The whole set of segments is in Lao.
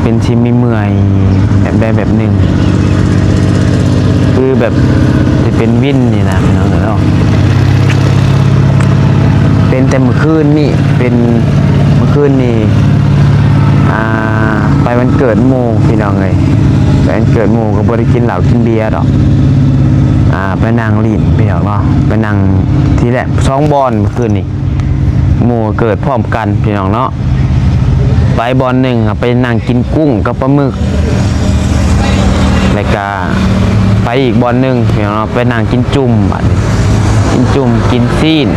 ເປັນຊິມີເມື່ອຍແບບໃດແບບໜຶ່ງ ຄືແບບຊິເປັນວິນນີ້ນະພີ່ນ້ອງເອີຍເນາະ. ເປັນແຕ່ມື້ຄືນນີ້ ເປັນມື້ຄືນນີ້ ອ່າ ໄປວັນເກີດໝູ່ພີ່ນ້ອງເອີຍ. ໄປວັນເກີດໝູ່ກໍບໍ່ໄດ້ກິນເຫຼົ້າກິນເບຍດອກ ອ່າ ໄປນັ່ງຫຼິ້ນພີ່ນ້ອງເນາະ. ໄປນັ່ງທີແລກສອງບ່ອນມື້ຄືນນີ້ ໝູ່ເກີດພ້ອມກັນພີ່ນ້ອງເນາະ. ໄປບ່ອນໜຶ່ງ ໄປນັ່ງກິນກຸ້ງກັບປາໝຶກ ແລ້ວກະໄປອີກບ່ອນໜຶ່ງພີ່ນ້ອງເນາະ ໄປນັ່ງກິນຈຸ່ມ ບາດນີ້ກິນຈຸ່ມ ກິນຊີ້ນ.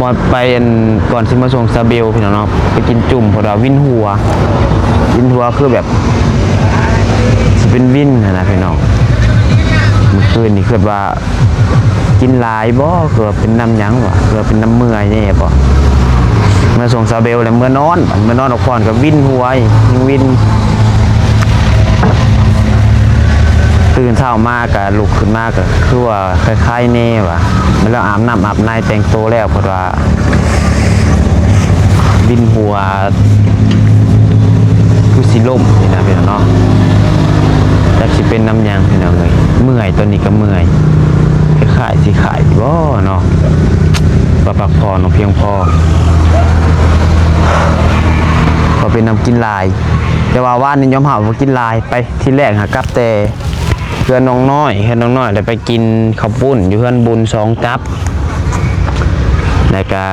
ບ່ອນໄປ ອັນ ກ່ອນຊິມາສົ່ງສາວເບວພີ່ນ້ອງເນາະ ໄປກິນຈຸ່ມ ເພາະວ່າວິນຫົວ ວິນຫົວຄືແບບຊິເປັນວິນຫັ້ນນະພີ່ນ້ອງ. ມື້ຄືນນີ້ຄິດວ່າ ກິນຫຼາຍບໍ່ ຄືວ່າເປັນນຳຫຍັງວະ ຄືວ່າເປັນນຳເມື່ອຍແດ່ບໍ່. ມາສົ່ງສາວເບວແລ້ວເມືອນອນ ເມືອນອນພັກຜ່ອນກໍວິນຫົວອີກ ຍັງວິນ. ຕື່ນເຊົ້າມາກໍລຸກຂຶ້ນມາກໍຄືວ່າຄາຍໆແນ່ວ່າ ແລ້ວອາບນ້ຳອາບໃນແຕ່ງໂຕແລ້ວ ເພິ່ນວ່າ ວິນຫົວຄືຊິລົ້ມນີ້ນະພີ່ນ້ອງເນາະ. ຈັກຊິເປັນນຳຫຍັງພີ່ນ້ອງເອີຍ ເມື່ອຍ ຕອນນີ້ກໍເມື່ອຍ ຄ້າຍໆຊິໄຂ້ບໍ່ເນາະ ວ່າພັກຜ່ອນບໍ່ພຽງພໍ ກໍເປັນນຳກິນຫຼາຍ. ແຕ່ວ່າວານນີ້ຍອມຮັບວ່າກິນຫຼາຍ ໄປທີແລກຫາກັບແຕ່ ເຮືອນນ້ອງນ້ອຍ ເຮືອນນ້ອງນ້ອຍ ແລ້ວໄປກິນເຂົ້າປຸ້ນຢູ່ເຮືອນບຸນສອງຈັບ ແລ້ວກະ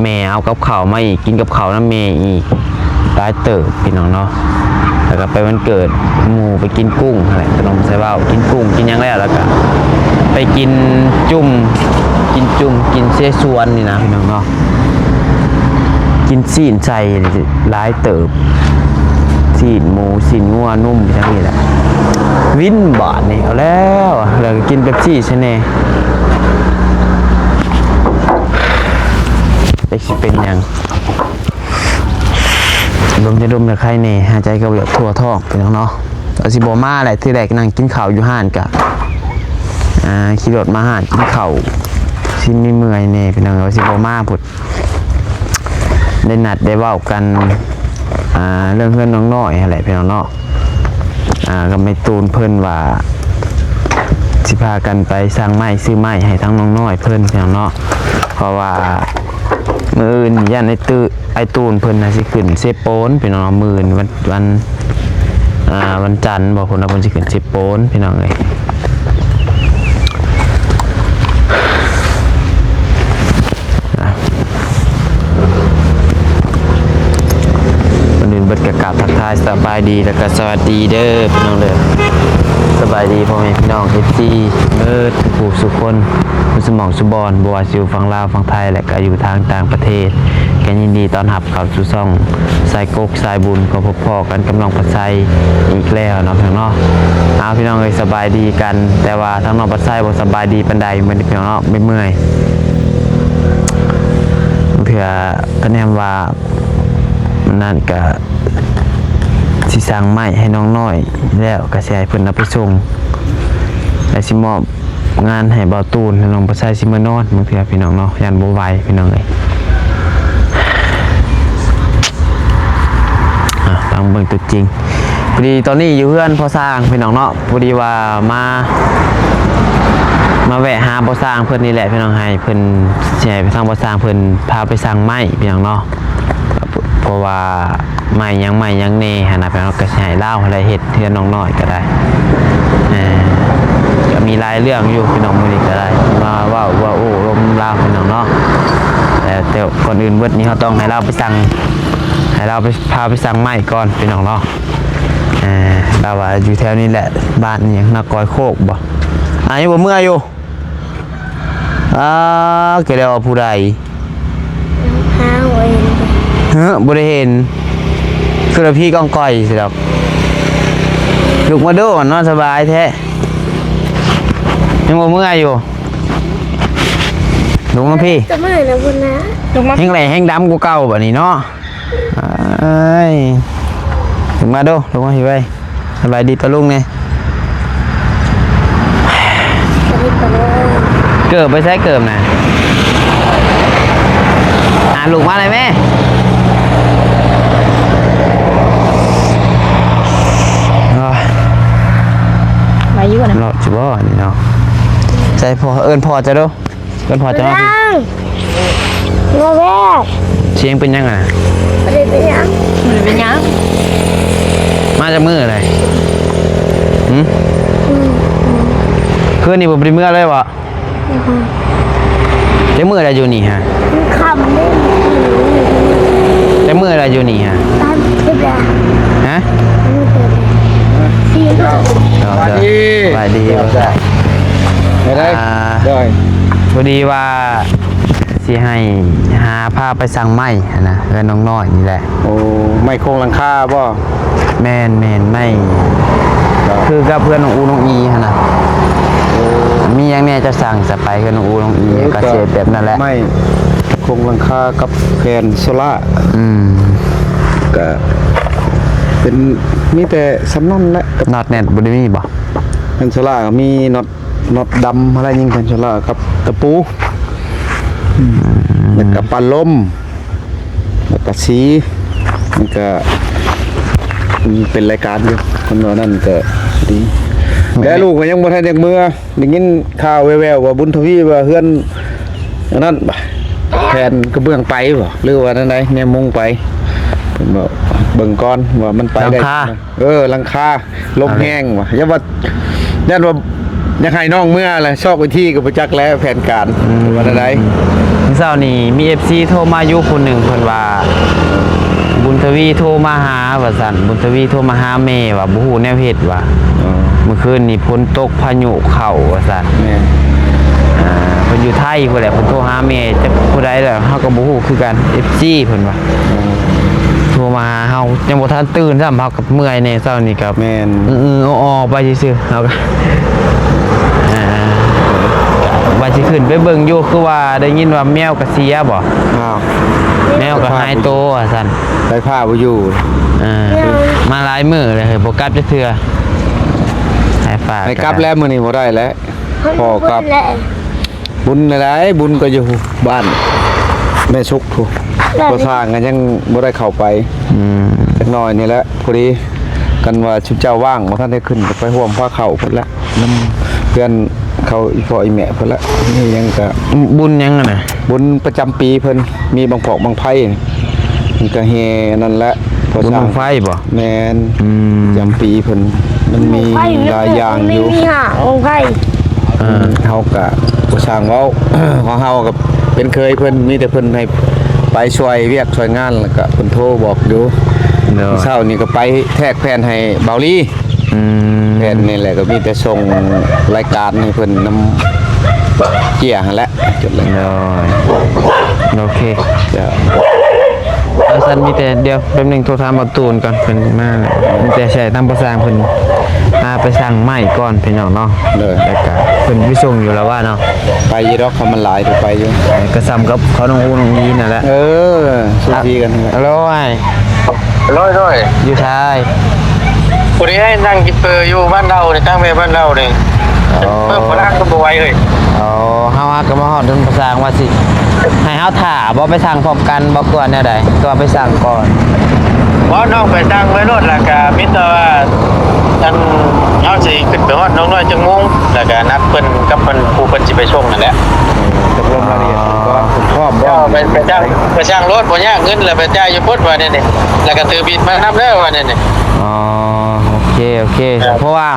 ແມ່ເອົາກັບເຂົ້າມາອີກ ກິນກັບເຂົ້ານຳແມ່ອີກ ຫຼາຍເຕີບພີ່ນ້ອງເນາະ. ແລ້ວກະໄປວັນເກີດໝູ່ ໄປກິນກຸ້ງຫັ້ນແຫຼະ ນ້ອງໃສ່ເວົ້າ ກິນກຸ້ງກິນຫຍັງແລ້ວ ແລ້ວກະໄປກິນຈຸ້ມ ກິນຈຸ້ມ ກິນເສສວນນີ້ນະພີ່ນ້ອງເນາະ. ກິນຊີ້ນໃສ່ຫຼາຍເຕີບ ຊີ້ນໝູ ຊີ້ນງົວ ນຸ່ມ ຫຍັງນີ້ແຫຼະ ວິນບາດນີ້ ເອົາແລ້ວ ແລ້ວກໍກິນເປັບຊີໃສ່ແດ່ ຈັກຊິເປັນຫຍັງ. ລົມຈະດົມຈະໄຄແດ່ ຫາຍໃຈກໍບໍ່ຢາກທົ່ວທ້ອງພີ່ນ້ອງເນາະ. ວ່າຊິບໍ່ມາແຫຼະ ທີແລກນັ່ງກິນເຂົ້າຢູ່ຮ້ານກະ ອ່າ ຂີ່ລົດມາຮ້ານກິນເຂົ້າ ຊິມີເມື່ອຍແດ່ພີ່ນ້ອງ ວ່າຊິບໍ່ມາພຸ້ນ. ໄດ້ນັດໄດ້ເວົ້າກັນ ອ່າ ເລື່ອງເຮືອນນ້ອງນ້ອຍຫັ້ນແຫຼະພີ່ນ້ອງເນາະ. ອ່າ ກັບແມ່ຕູນເພິ່ນວ່າ ຊິພາກັນໄປສັ່ງໄມ້ຊື້ໄມ້ໃຫ້ທາງນ້ອງນ້ອຍເພິ່ນພີ່ນ້ອງເນາະ ເພາະວ່າມື້ອື່ນຢ້ານໄອ້ຕື້ ໄອ້ຕູນເພິ່ນນະຊິຂຶ້ນເຊໂປນພີ່ນ້ອງເນາະ. ມື້ອື່ນວັນ ວັນ ອ່າ ວັນຈັນບໍ ເພິ່ນວ່າເພິ່ນຊິຂຶ້ນເຊໂປນພີ່ນ້ອງເອີຍ. ອ່ະ ກ່ອນອື່ນເບິດກໍກາບທັກທາຍສະບາຍດີ ແລ້ວກໍສະຫວັດດີເດີພີ່ນ້ອງເດີ. ສະບາຍດີພໍ່ແມ່ພີ່ນ້ອງ ເອັຟຊີ ເບິດທຸກຜູ້ທຸກຄົນ ເບິດສູ່ໝ່ອງສູ່ບ່ອນ ບໍ່ວ່າຊິຢູ່ຝັ່ງລາວ ຝັ່ງໄທ ແລະ ກໍຢູ່ທາງຕ່າງປະເທດ ກໍຍິນດີຕ້ອນຮັບເຂົ້າສູ່ຊ່ອງສາຍກົກສາຍບຸນ ກໍພົບພໍ້ກັນກັບນ້ອງປະໄຊອີກແລ້ວເນາະພີ່ນ້ອງເນາະ. ເອົາ ພີ່ນ້ອງເອີຍ ສະບາຍດີກັນ ແຕ່ວ່າທາງນ້ອງປະໄຊບໍ່ສະບາຍດີປານໃດມື້ນີ້ພີ່ນ້ອງເນາະ ເມື່ອຍໆ ເທື່ອກະແນມວ່າ ນັ້ນກະຊິສັ່ງໄມ້ໃຫ້ນ້ອງນ້ອຍ ແລ້ວກະຊິໃຫ້ເພິ່ນເອົາໄປສົ່ງ ແລ້ວຊິມອບງານໃຫ້ບ່າວຕູນ ແລ້ວນ້ອງປະໄຊຊິມານອນ ບາງເທື່ອພີ່ນ້ອງເນາະ ຢ້ານບໍ່ໄຫວພີ່ນ້ອງເອີຍ. ອ່ະ ລອງເບິ່ງຕົວຈິງ ພໍດີຕອນນີ້ຢູ່ເຮືອນພໍ່ຊ່າງພີ່ນ້ອງເນາະ ພໍດີວ່າມາ ມາແວະຫາພໍ່ຊ່າງເພິ່ນນີ້ແຫຼະພີ່ນ້ອງ ໃຫ້ເພິ່ນ ຊິໃຫ້ທາງພໍ່ຊ່າງເພິ່ນພາໄປສັ່ງໄມ້ພີ່ນ້ອງເນາະ. ເພາະວ່າໄມ້ຫຍັງ ໄມ້ຫຍັງແດ່ຫັ້ນນະ ເຮົາກໍຊິໃຫ້ລາວຫັ້ນແຫຼະເຮັດເຮືອນນ້ອງນ້ອຍກໍໄດ້. ເອີ ກໍມີຫຼາຍເລື່ອງຢູ່ພີ່ນ້ອງ ມື້ນີ້ກໍໄດ້ມາເວົ້າ ເວົ້າໂອ້ລົມລາວພີ່ນ້ອງເນາະ. ແຕ່ ແຕ່ກ່ອນອື່ນເບິດນີ້ ເຮົາຕ້ອງໃຫ້ລາວໄປສັ່ງ ໃຫ້ລາວໄປ ພາໄປສັ່ງໄມ້ກ່ອນພີ່ນ້ອງເນາະ. ເອີ ລາວວ່າຢູ່ແຖວນີ້ແຫຼະ ບ້ານຫຍັງ ນາກອຍໂຄກບໍ? ອາ ຍັງບໍ່ເມືອຢູ່? ອ້າ ກໍແລ້ວວ່າຜູ້ໃດ? ຫາບໍ່ເຫັນ. ເຮີ ບໍ່ໄດ້ເຫັນ ຄືວ່າຜີກອງກ່ອຍຊິດອກ. ລຸກມາດູ ນອນສະບາຍແທ້ ຍັງບໍ່ເມື່ອຍຢູ່. ລຸກມາພີ້ ຈະເມື່ອຍແລ້ວພຸ້ນນະ. ແຮງແຫຼງແຮງດຳກວ່າເກົ່າບາດນີ້ເນາະ. ອ້າຍ ລົງມາດູ ລົງມາພີ້ໄວ. ສະບາຍດີປ້າລຸງແດ່. ສະບາຍດີປ້າລຸງ. ເກີບໄປໃສເກີບນະ? ອ່າ ລຸກມາໄດ້ແມ່. ເລາະຊິບໍ່ນີ້ເນາະ? ໃສ່ພໍ່ ເອີ້ນພໍ່ເຈົ້າດູ ເອີ້ນພໍ່ເຈົ້າມາ. ຍັງ ບໍ່ແວກ ສຽງເປັນຫຍັງອະ? ບໍ່ໄດ້ເປັນຫຍັງ ບໍ່ໄດ້ເປັນຫຍັງ. ມາຈາກມື້ໃດ? ຫື? ອືມ ຄືນນີ້ບໍ່ໄດ້ເມືອເລີຍບໍ່? ອືຮຶ ຈັກມື້ລະຢູ່ນີ້ຮະ? ຄ່ຳເດ້ ຈັກມື້ລະຢູ່ນີ້ຮະ? ສາມສິບແລ້ວ ຮະ? ສາມສິບແລ້ວ ສາມສິບແລ້ວ. ເອີ ສະບາຍດີ ສະບາຍດີ ເຈົ້າ ເຈົ້າ ໄດ້ ອ່າ ໂດຍ ພໍດີວ່າຊິໃຫ້ຫາພາໄປສັ່ງໄມ້ຫັ້ນນະ ເຮືອນນ້ອງນ້ອຍນີ້ແຫຼະ. ໂອ້ ໄມ້ໂຄງຫຼັງຄາບໍ່? ແມ່ນໆ ໄມ້ ຄືກັບເຮືອນນ້ອງອູນ້ອງອີຫັ້ນນະ. ໂອ້ ມີຫຍັງແດ່ຈະສັ່ງສະ ໄປເຮືອນນ້ອງອູນ້ອງອີ ເອີ ກໍເຮັດແບບນັ້ນແຫຼະ ໄມ້ໂຄງຫຼັງຄາກັບແຜ່ນໂຊລາ. ອືມ ກະເປັນ ມີແຕ່ສ່ຳນັ້ນແຫຼະ. ນັອດແນັດບໍ່ໄດ້ມີບໍ່? ແຜ່ນໂຊລາກໍມີນັອດ ນັອດດຳ ມາໄລ່ຍິງແຜ່ນໂຊລາກັບຕະປູ ອືມ ແລ້ວກໍປັດລົມ ແລ້ວກໍສີ ມັນກໍ ມັນເປັນລາຍການຢູ່ ຄັນວ່ານັ້ນກໍດີ. ແຕ່ລູກກໍຍັງບໍ່ທັນຢາກເມືອ ໄດ້ຍິນຂ່າວແວ່ວໆວ່າບຸນທະວີວ່າເຮືອນອັນນັ້ນ ແຜ່ນກະເບື້ອງໄປບໍ່ ຫຼືວ່າແນວໃດ ແນວມຸງໄປ ເພິ່ນບອກເບິ່ງກ່ອນວ່າມັນໄປໄດ້ ຫຼັງຄາ ເອີ ຫຼັງຄາ ລົມແຮງວ່າ ຢ່າວ່າ ຢ້ານວ່າຢາກໃຫ້ນ້ອງເມືອແຫຼະ ຊອກວິທີກໍບໍ່ຈັກແລ້ວແຜນການ ອືມ ວ່າແນວໃດ. ມື້ເຊົ້ານີ້ມີເອັຟຊີໂທມາຢູ່ຜູ້ໜຶ່ງ ເພິ່ນວ່າ ບຸນທະວີໂທມາຫາວ່າຊັ້ນ ບຸນທະວີໂທມາຫາແມ່ວ່າບໍ່ຮູ້ແນວເຮັດວ່າ ເອີ ມື້ຄືນນີ້ຝົນຕົກພາຍຸເຂົ້າວ່າຊັ້ນ. ແມ່ນ ອ່າ ເພິ່ນຢູ່ໄທພຸ້ນແຫຼະ ເພິ່ນໂທຫາແມ່ ຈັກຜູ້ໃດແຫຼະ ເຮົາກໍບໍ່ຮູ້ຄືກັນ ເອັຟຊີເພິ່ນວ່າ ເອີ ໂທມາຫາເຮົາ ຍັງບໍ່ທັນຕື່ນຊ້ຳ ເຮົາ ເມື່ອຍແດ່ ເຊົ້ານີ້ກໍ ແມ່ນ ອືໆ ອໍໆ ໄປຊື່ໆ ເຮົາກໍ ອ່າ ວ່າຊິຂຶ້ນໄປເບິ່ງຢູ່ ຄືວ່າໄດ້ຍິນວ່າແມວກໍເສຍບໍ່? ອ້າວ ແມວກໍຫາຍໂຕວ່າຊັ້ນ ໄຟຟ້າບໍ່ຢູ່ ເອີ ມາຫຼາຍມື້ແລ້ວ ເຮີ້ຍ ບໍ່ກັບຈັກເທື່ອ ໄຟຟ້າ ໃຫ້ກັບແລ້ວ ມື້ນີ້ບໍ່ໄດ້ແລ້ວ ພໍກັບ ບຸນຫຼາຍໆ ບຸນກໍຢູ່ບ້ານແມ່ສຸກພຸ້ນ ພໍ່ຊ່າງກໍຍັງບໍ່ໄດ້ເຂົ້າໄປ ອືມ ຈັກໜ້ອຍນີ້ແຫຼະ ພໍດີ ຄັນວ່າຊຸມເຈົ້າວ່າງ ບໍ່ທັນໄດ້ຂຶ້ນ ກໍໄປຮ່ວມພາເຂົ້າພຸ້ນແຫຼະ ນຳເພື່ອນເຂົາ ອີ່ພໍ່ອີ່ແມ່ພຸ້ນແຫຼະ ມີຫຍັງກໍ ບຸນຫຍັງຫັ້ນນະ? ບຸນປະຈຳປີເພິ່ນ ມີບັ້ງພອກບັ້ງໄຟ ມັນກໍແຫ່ນັ້ນແຫຼະ ພໍ່ຊ່າງ ບຸນບັ້ງໄຟບໍ່? ແມ່ນ ອືມ ປະຈຳປີເພິ່ນ ມັນມີຫຼາຍຢ່າງຢູ່ ມີຫ້າອົງໄຟ ເອີ ເຮົາກະບໍ່ຊ່າງເວົ້າ ຂອງເຮົາກະເປັນເຄີຍເພິ່ນ ມີແຕ່ເພິ່ນໃຫ້ໄປຊ່ວຍວຽກຊ່ວຍງານ ແລ້ວກະເພິ່ນໂທບອກຢູ່ ເນາະ ເຊົ້ານີ້ກະໄປແທກແຜ່ນໃຫ້ເບົາລີ ອືມ ແຜ່ນນີ້ແຫຼະ ກະມີແຕ່ສົ່ງລາຍການໃຫ້ເພິ່ນນຳເຈ້ຍຫັ້ນແຫຼະ ຈົດແລ້ວ ໂດຍ ໂອເຄ ເຈົ້າ. ເອົາຊັ້ນ ມີແຕ່ ດຽວແປັບໜຶ່ງ ໂທຖາມບ່າວຕູນກ່ອນ ເພິ່ນມາ ມີແຕ່ໃຫ້ທາງພໍ່ຊ່າງເພິ່ນ ອ່າ ໄປສັ່ງໄມ້ກ່ອນພີ່ນ້ອງເນາະ ໂດຍ ແລ້ວກະເພິ່ນໄປສົ່ງຢູ່ລະວ່າເນາະ ໄປຢູ່ດອກ ຄັນມັນຫຼາຍກໍໄປຢູ່ ກໍສ່ຳກັບເຂົານ້ອງອູນ້ອງອີນັ້ນແຫຼະ ເອີ ຊູຊີກັນ ອາ ໂລຍ ໂດຍ ໂດຍ ຢູ່ທ້າຍ ຜູ້ນີ້ໃຫ້ນັ່ງກິນເປີຢູ່ບ້ານເຮົານີ້ ຕັ້ງແມ່ບ້ານເຮົານີ້ ອໍ ເປີບໍ່ລ້າງກໍບໍ່ໄຫວເອີຍ ອໍ ເຮົາຫາກໍມາຮອດເຮືອນພໍ່ຊ່າງວ່າຊິ ໃຫ້ເຮົາຖ້າບໍ່ໄປສັ່ງພ້ອມກັນບໍ່ ຄືວ່າແນວໃດ ຄືວ່າໄປສັ່ງກ່ອນ? ບໍ່ ນ້ອງໄປສັ່ງໄວ້ໂລດ ແລ້ວກະມີແຕ່ວ່າ ອັນ ເຮົາຊິຂຶ້ນໄປຮອດນ້ອງນ້ອຍຈັກໂມງ ແລ້ວກະນັດເພິ່ນກັບເພິ່ນ ຜູ້ເພິ່ນຊິໄປສົ່ງນັ້ນແຫຼະ ຕົກລົງລາຍລະອຽດກ່ອນ ພ້ອມບໍ່? ເຈົ້າໄປ ໄປສັ່ງ ໄປສັ່ງໂລດ ບໍ່ຍາກ ເງິນແລ້ວໄປຈ່າຍຢູ່ພຸ້ນ ວ່າແນວນີ້ ແລ້ວກະຖືບິນມານຳເດີ ວ່າແນວນີ້ ອໍ ໂອເຄ ໂອເຄ ເພາະວ່າ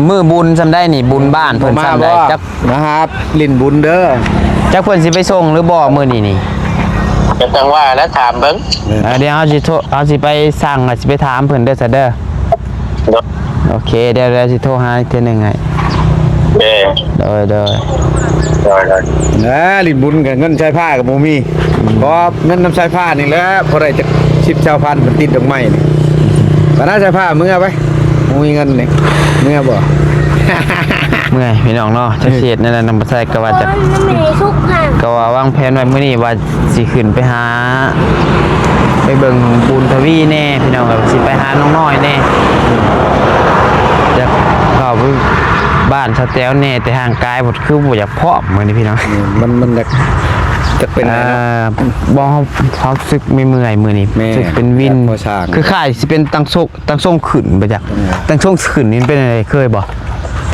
ມື້ບຸນຊ່ຳໃດນີ້ ບຸນບ້ານເພິ່ນຊ່ຳໃດ ຈັກ ມາຫາຫຼິ້ນບຸນເດີ ຈັກເພິ່ນຊິໄປສົ່ງຫຼືບໍ່ມື້ນີ້ນີ້ ກໍຈັ່ງວ່າແຫຼະ ຖາມເບິ່ງ ເອີ ດຽວເຮົາຊິໂທ ເຮົາຊິໄປສັ່ງ ຊິໄປຖາມເພິ່ນເດີ ຊະເດີ ໂອເຄ ດຽວ ດຽວຊິໂທຫາອີກເທື່ອໜຶ່ງໃຫ້ ໂດຍ ໂດຍ ໂດຍ ເອີ ຫຼິ້ນບຸນກັນ ເງິນສາຍຟ້າກໍບໍ່ມີ ອືມ ຂໍເງິນນຳສາຍຟ້ານີ້ແຫຼະ ພໍໄດ້ຈັກສິບຊາວພັນ ມັນຕິດດອກໄມ້ນີ້ ປານນັ້ນສາຍຟ້າ ເມືອໄປ ບໍ່ມີເງິນນີ້ ເມືອບໍ່? ເມື່ອຍພີ່ນ້ອງເນາະ ຈັກຊິເຮັດແນວໃດນຳ ບໍ່ໃສ່ ກໍວ່າຈະ ເອີ ມັນມີສຸກຫາ ກໍວ່າວາງແຜນໄວ້ມື້ນີ້ວ່າຊິຂຶ້ນໄປຫາ ໄປເບິ່ງບຸນທະວີແດ່ພີ່ນ້ອງ ກໍຊິໄປຫານ້ອງນ້ອຍແດ່ ຢາກເຂົ້າໄປບ້ານສາວແຕວແດ່ ແຕ່ຮ່າງກາຍບໍ່ ຄືບໍ່ຢາກພ້ອມມື້ນີ້ພີ່ນ້ອງ ມັນ ມັນຢາກ ຢາກເປັນ ເອີ ບໍ່ ເຮົາ ເຮົາຮູ້ສຶກເມື່ອຍໆມື້ນີ້ ແມ່ນ ຮູ້ສຶກເປັນວິນ ຄືຄ້າຍຊິເປັນຕັ້ງໂຊກ ຕັ້ງຊົງຂຶ້ນບໍ່ຈັກ ເອີ ຕັ້ງຊົງຂຶ້ນນີ້ເປັນຈັ່ງໃດ ເຄີຍບໍ່?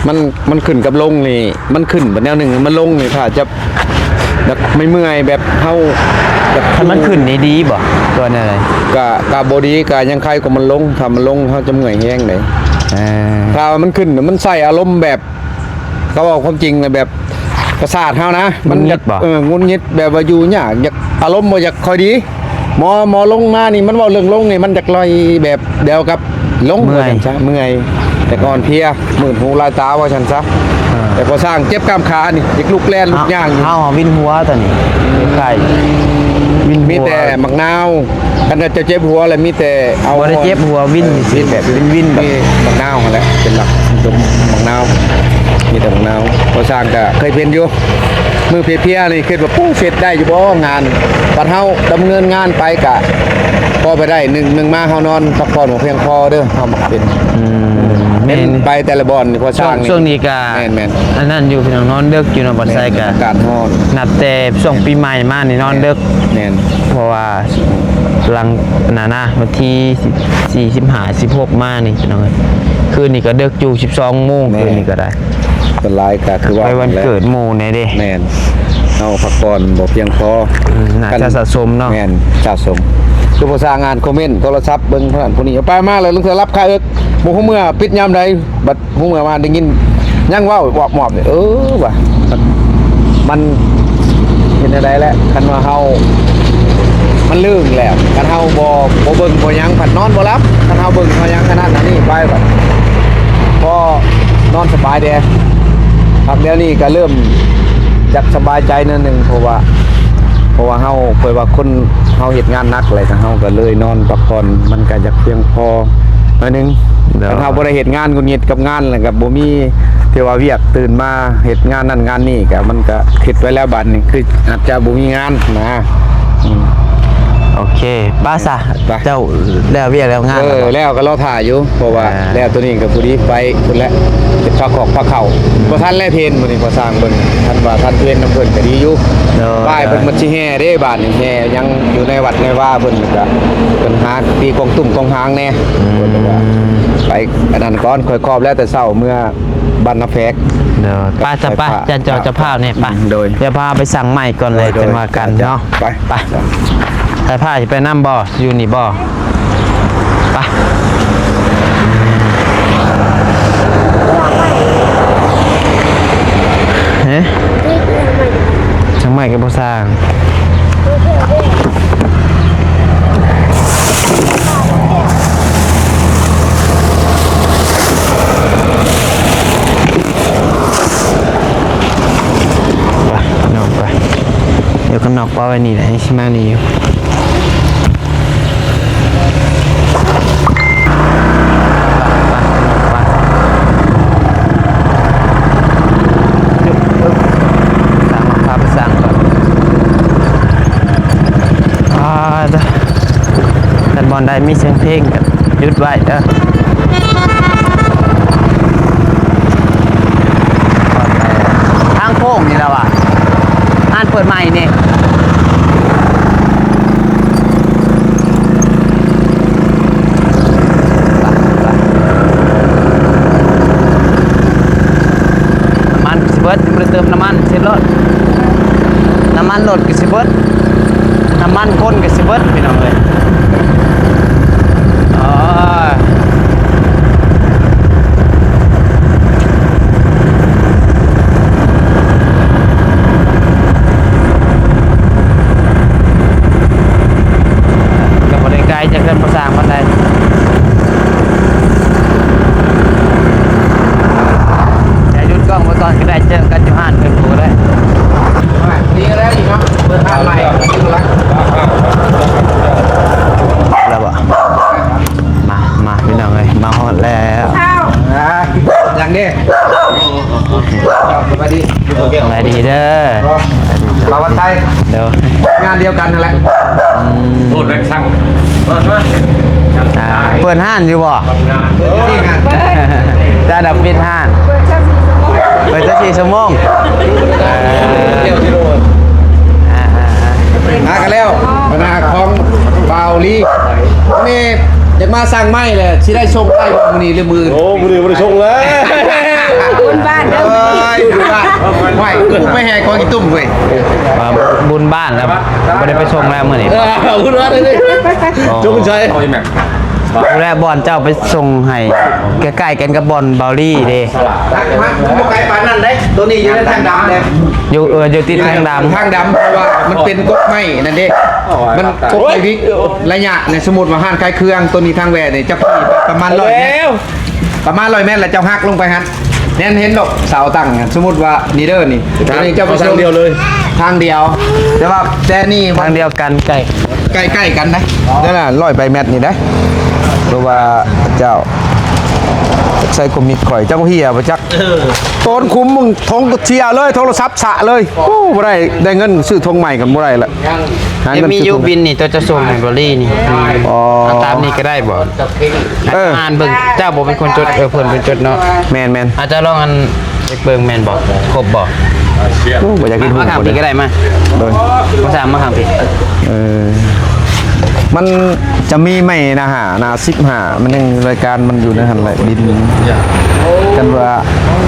ມັນ ມັນຂຶ້ນກັບລົງນີ້ ມັນຂຶ້ນແບບແນວໜຶ່ງ ມັນລົງນີ້ ຖ້າຈະ ແບບເມື່ອຍໆ ແບບເຮົາ ແບບ ຄັນມັນຂຶ້ນນີ້ດີບໍ່ ຕົວແນວໃດ? ກະ ກະບໍ່ດີ ກະຍັງໄຄກວ່າມັນລົງ. ຖ້າມັນລົງ ເຮົາຈະເມື່ອຍແຮງເດ້. ເອີ ຖ້າວ່າມັນຂຶ້ນ ມັນໃສ່ອາລົມແບບ ເຂົາເວົ້າຄວາມຈິງນະ ແບບປະສາດເຮົານະ ມັນຢາກ ຫງຸດຫງິດບໍ່? ເອີ ຫງຸດຫງິດ ແບບວ່າຢູ່ຍາກ ຢາກ ອາລົມບໍ່ຢາກຄ່ອຍດີ. ໝໍ ໝໍລົງມານີ້ ມັນເວົ້າເລື່ອງລົງນີ້ ມັນຢາກລອຍແບບດຽວກັບລົງ ເມື່ອຍ ວ່າຊັ້ນຊະ ເມື່ອຍ ແຕ່ກະອ່ອນເພຍ ມືດຫູລາຍຕາ ວ່າຊັ້ນຊະ. ເອີ ແຕ່ພໍສ້າງເຈັບກ້າມຂານີ້ ຢາກລຸກແລ່ນລຸກຍ່າງຢູ່. ເຮົາ ເຮົາຫາກວິນຫົວຕອນນີ້ ໄຂ້ ວິນຫົວ ມີແຕ່ໝາກນາວ. ຄັນວ່າເຈົ້າເຈັບຫົວແລ້ວ ມີແຕ່ເອົາ ບໍ່ໄດ້ເຈັບຫົວ ວິນ ເອີ ວິນ ແບບວິນໆ ແບບ ມີໝາກນາວຫັ້ນແຫຼະ ເປັນຫຼັກ ໝາກນາວ ມີແຕ່ໝາກນາວ. ພໍສ້າງກະເຄີຍເປັນຢູ່ ມື້ເພຍໆ ນີ້ຄິດວ່າ ປູ້ ເຮັດໄດ້ຢູ່ບໍ່ງານ? ບັດເຮົາດຳເນີນງານໄປກະພໍໄປໄດ້. ໜຶ່ງ ໜຶ່ງມາເຮົານອນພັກຜ່ອນບໍ່ພຽງພໍເດີ ເຮົາມັກເປັນ. ອືມ ເປັນ ແມ່ນ ໄປແຕ່ລະບ່ອນນີ້ ພໍສ້າງ ຊ່ວງນີ້ກະ ແມ່ນໆ ອັນນັ້ນຢູ່ ພີ່ນ້ອງ ນອນເດິກຢູ່ເນາະ ບ່ອນໄຊກະ ແມ່ນ ອາກາດຮ້ອນ ນັບແຕ່ຊ່ວງປີໃໝ່ມານີ້ນອນເດິກ. ແມ່ນ ເພາະວ່າຫຼັງນັ້ນນະ ວັນທີສີ່ ສິບຫ້າ ສິບຫົກ ມານີ້ ພີ່ນ້ອງເອີຍ ຄືນນີ້ກະເດິກຢູ່ ສິບສອງໂມງ ແມ່ນ ຄືນນີ້ກະໄດ້. ສ່ວນຫຼາຍກະຄືວ່າ ໄປວັນເກີດໝູ່ແດ່ເດ້. ແມ່ນ ເຮົາພັກຜ່ອນບໍ່ພຽງພໍ. ອືມ ໜ້າຈະສະສົມເນາະ. ແມ່ນ ສະສົມ. ຄືພາສາງານຄອມເມັນ ໂທລະສັບເບິ່ງຜູ້ນັ້ນຜູ້ນີ້ ໄປມາແລ້ວ ລາງເທື່ອຫຼັບຄາເອິກ ບໍ່ຮູ້ເມື່ອປິດຍາມໃດ. ບັດຮູ້ເມື່ອວານໄດ້ຍິນຍັງເວົ້າມອບໆ ເອີ ວ່າ ມັນເຮັດແນວໃດແຫຼະ ຄັນວ່າເຮົາ ມັນເລີງແລ້ວ ຄັນເຮົາບໍ່ ບໍ່ເບິ່ງບໍ່ຫຍັງ ພັດນອນບໍ່ຫຼັບ. ຄັນເຮົາເບິ່ງເຮົາຫຍັງ ອັນນັ້ນອັນນີ້ໄປ ບັດພໍນອນສະບາຍແດ່. ພັກດຽວນີ້ກະເລີ່ມຢາກສະບາຍໃຈໜ້ອຍໜຶ່ງ ເພາະວ່າ ເພາະວ່າເຮົາ ຂ້ອຍວ່າຄົນເຮົາເຮັດງານໜັກ ແລ້ວກະເຮົາກະເລີຍນອນພັກຜ່ອນ ມັນກະຢາກພຽງພໍໜ້ອຍໜຶ່ງ. ໂດຍ ຄັນເຮົາບໍ່ໄດ້ເຮັດງານ ຫງຸດຫງິດກັບງານ ແລ້ວກະບໍ່ມີ ທີ່ວ່າວຽກ ຕື່ນມາເຮັດງານນັ້ນງານນີ້ ກະມັນກະຄິດໄວ້ແລ້ວ ບາດນີ້ຄືອາດຈະບໍ່ມີງານນະ. ອືມ ໂອເຄ ໄປຊະ ໄປ ເຈົ້າແລ້ວວຽກແລ້ວງານ ເອີ ແລ້ວບໍ່? ແລ້ວກະລໍຖ້າຢູ່ ເພາະວ່າ ອ່າ ແລ້ວໂຕນີ້ກະພໍດີໄປພຸ້ນແຫຼະ ເຮັດພາຄອກພາເຂົ້າ. ບໍ່ທັນແລະເພນມື້ນີ້ ພໍສ້າງເບິ່ງ ຄັນວ່າທັນເພນນຳເພິ່ນກະດີຢູ່. ໂດຍ ບາຍເພິ່ນມັນຊິແຫ່ເດ້ ບາດນີ້ແຫ່ຍັງຢູ່ໃນວັດໃນວາ ເພິ່ນກະ ເພິ່ນຫາຕີກອງຕຸ້ມກອງຫາງແດ່. ອືມ ເພິ່ນກະໄປອັນນັ້ນກ່ອນ ຂ້ອຍຄອບແລ້ວແຕ່ເຊົ້າເມືອ ບ້ານນາແຟກ. ໂດຍ ໄປຊະ ໄປ ໄປ ເຈົ້າ ເຈົ້າພາບນີ້ ໄປ. ອືມ ໂດຍ ດຽວພາໄປສັ່ງໄມ້ກ່ອນເລີຍ ໂດຍ ໂດຍ ຈັ່ງວ່າກັນເນາະ. ໄປ ໄປ ໄປ ສາຍພາຊິໄປນຳບໍ່? ຢູ່ນີ້ບໍ່? ໄປ. ເອີ ຊ່າງໄມ້ກະບໍ່ຊ່າງ. ໄປ ນ້ອງໄປ ດຽວກັນນອກປະໄວ້ນີ້ແຫຼະ ຊິມານີ້ຢູ່. ໄປ ໄປ ໄປ ໄປ ສັ່ງ ພາໄປສັ່ງກ່ອນ. ອ່າ ຖ້າບ່ອນໃດມີສຽງເພງກະຢຸດໄວ້ເດີ. ທາງໂຄ້ງນີ້ລະວ່າ ຮ້ານເປີດໃໝ່ນີ້. ນ້ຳມັນຊິເບິດ ຍັງບໍ່ໄດ້ເຕີມນ້ຳມັນ ເຊັດໂລດ. ນ້ຳມັນລົດກະຊິເບິດ ນ້ຳມັນຄົນກະຊິເບິດ ພີ່ນ້ອງເອີຍ. ໂອ້ຍ ກະບໍ່ໄດ້ໄກຈາກເຮືອນພໍ່ຊ່າງປານໃດ. ດຽວຢຸດກ້ອງໄວ້ກ່ອນກະໄດ້ ເຈີກັນຢູ່ຮ້ານເພິ່ນພຸ້ນກະໄດ້. ດີແລ້ວນີ້ເນາະ ເປີດຮ້ານໃໝ່ຢູ່ລະ. ແລ້ວບໍ່? ມາ ມາ ພີ່ນ້ອງເອີຍ ມາຮອດແລ້ວ. ອ່າ ຍັງເດ້. ສະບາຍດີ ສະບາຍດີເດີ ບ່າວວັນໄຊ. ໂດຍ ງານດຽວກັນຫັ້ນແຫຼະ. ອືມ ໂອ້ ແບງຊັງ ອ່າ ເປີດຮ້ານຢູ່ບໍ່? ເປີດຢູ່ນີ້ງານ ຈະດັບປິດຮ້ານ ເປີດຊາວສີ່ຊົ່ວໂມງ ເປີດຊາວສີ່ຊົ່ວໂມງ. ເອີ ອ່າໆໆ ຫາກັນແລ້ວ ບັນຫາຂອງບ່າວລີ ນີ້ຢາກມາສັ່ງໄມ້ແຫຼະ ຊິໄດ້ສົ່ງໄດ້ບໍ່ມື້ນີ້ຫຼືມື້ອື່ນ? ໂອ້ ມື້ນີ້ບໍ່ໄດ້ສົ່ງແລ້ວ. ບຸນບ້ານເດີ ເອີຍ ບຸນບ້ານ ຫ້ວຍ ກູໄປແຫ່ກອງອີຕຸ່ມເວີຍ ອ່າ ບຸນບ້ານແລ້ວ ບໍ່ໄດ້ໄປສົ່ງແລ້ວມື້ນີ້ ເອີ ບຸນບ້ານເລີຍ ອໍ ຈົງໄຊ ຜູ້ແລະບ່ອນເຈົ້າໄປສົ່ງໃຫ້ ໃກ້ໆກັນກັບບ່ອນເບົາລີເດ້ ບໍ່ໄກປານນັ້ນເດ້ ໂຕນີ້ຢູ່ໃນທາງດຳເດ້ ຢູ່ ເອີ ຢູ່ຕິດທາງດຳ ທາງດຳ ເພາະວ່າມັນເປັນກົກໄມ້ນັ້ນເດ້ ມັນກົກໄມ້ວິກ ໄລຍະນີ້ ສົມມຸດວ່າຮ້ານຂາຍເຄື່ອງ ໂຕນີ້ທາງແວ່ນີ້ ຈັກປະມານຮ້ອຍແມັດ ປະມານຮ້ອຍແມັດ ແລ້ວເຈົ້າຫັກລົງໄປຫັ້ນ ແມ່ນເຫັນດອກເສົາຕັ້ງ ສົມມຸດວ່ານີ້ເດີນີ້ ທາງ ອັນນີ້ເຈົ້າໄປສົ່ງທາງດຽວເລີຍ ທາງດຽວ ແຕ່ວ່າແຕ່ນີ້ທາງດຽວກັນ ໃກ້ ໃກ້ໆກັນນະ ນັ້ນລະ ຮ້ອຍປາຍແມັດນີ້ໄດ໋ ເພາະວ່າເຈົ້າໃສ່ກົມມິດຂ້ອຍ ເຈົ້າເຫຍບໍ່ຈັກ ເອີ ໂຕນຂຸມມຶງ ຖົງກໍເສຍເລີຍ ໂທລະສັບສະເລີຍ ໂອ້ ບໍ່ໄດ້ ໄດ້ເງິນຊື້ຖົງໃໝ່ກໍບໍ່ໄດ້ລະ ຫາເງິນຊື້ຖົງ ມີຢູ່ບິນນີ້ ໂຕຈະສົ່ງໃຫ້ບໍລີນີ້ ອໍ ເອົາຕາມນີ້ກໍໄດ້ບໍ່? ເອີ ອ່ານເບິ່ງ ເຈົ້າບໍ່ເປັນຄົນຈົດ ເອີ ເພິ່ນເປັນຄົນຈົດເນາະ ແມ່ນໆ ອາ ເຈົ້າລອງອັນ ເບິ່ງແມ່ນບໍ່ ຄົບບໍ່? ໂອ້ ບໍ່ຢາກເຮັດຫຸ່ນ ມາຂ້າງພີ້ກໍໄດ້ ມາ ໂດຍ ມາສາມ ມາຂ້າງພີ້ ເອີ ມັນຈະມີໄມ້ໜ້າຫ້າ ໜ້າສິບຫ້າ ມັນຍັງ ລາຍການມັນຢູ່ໃນຫັ້ນແຫຼະ ບິນ ຄັນວ່າ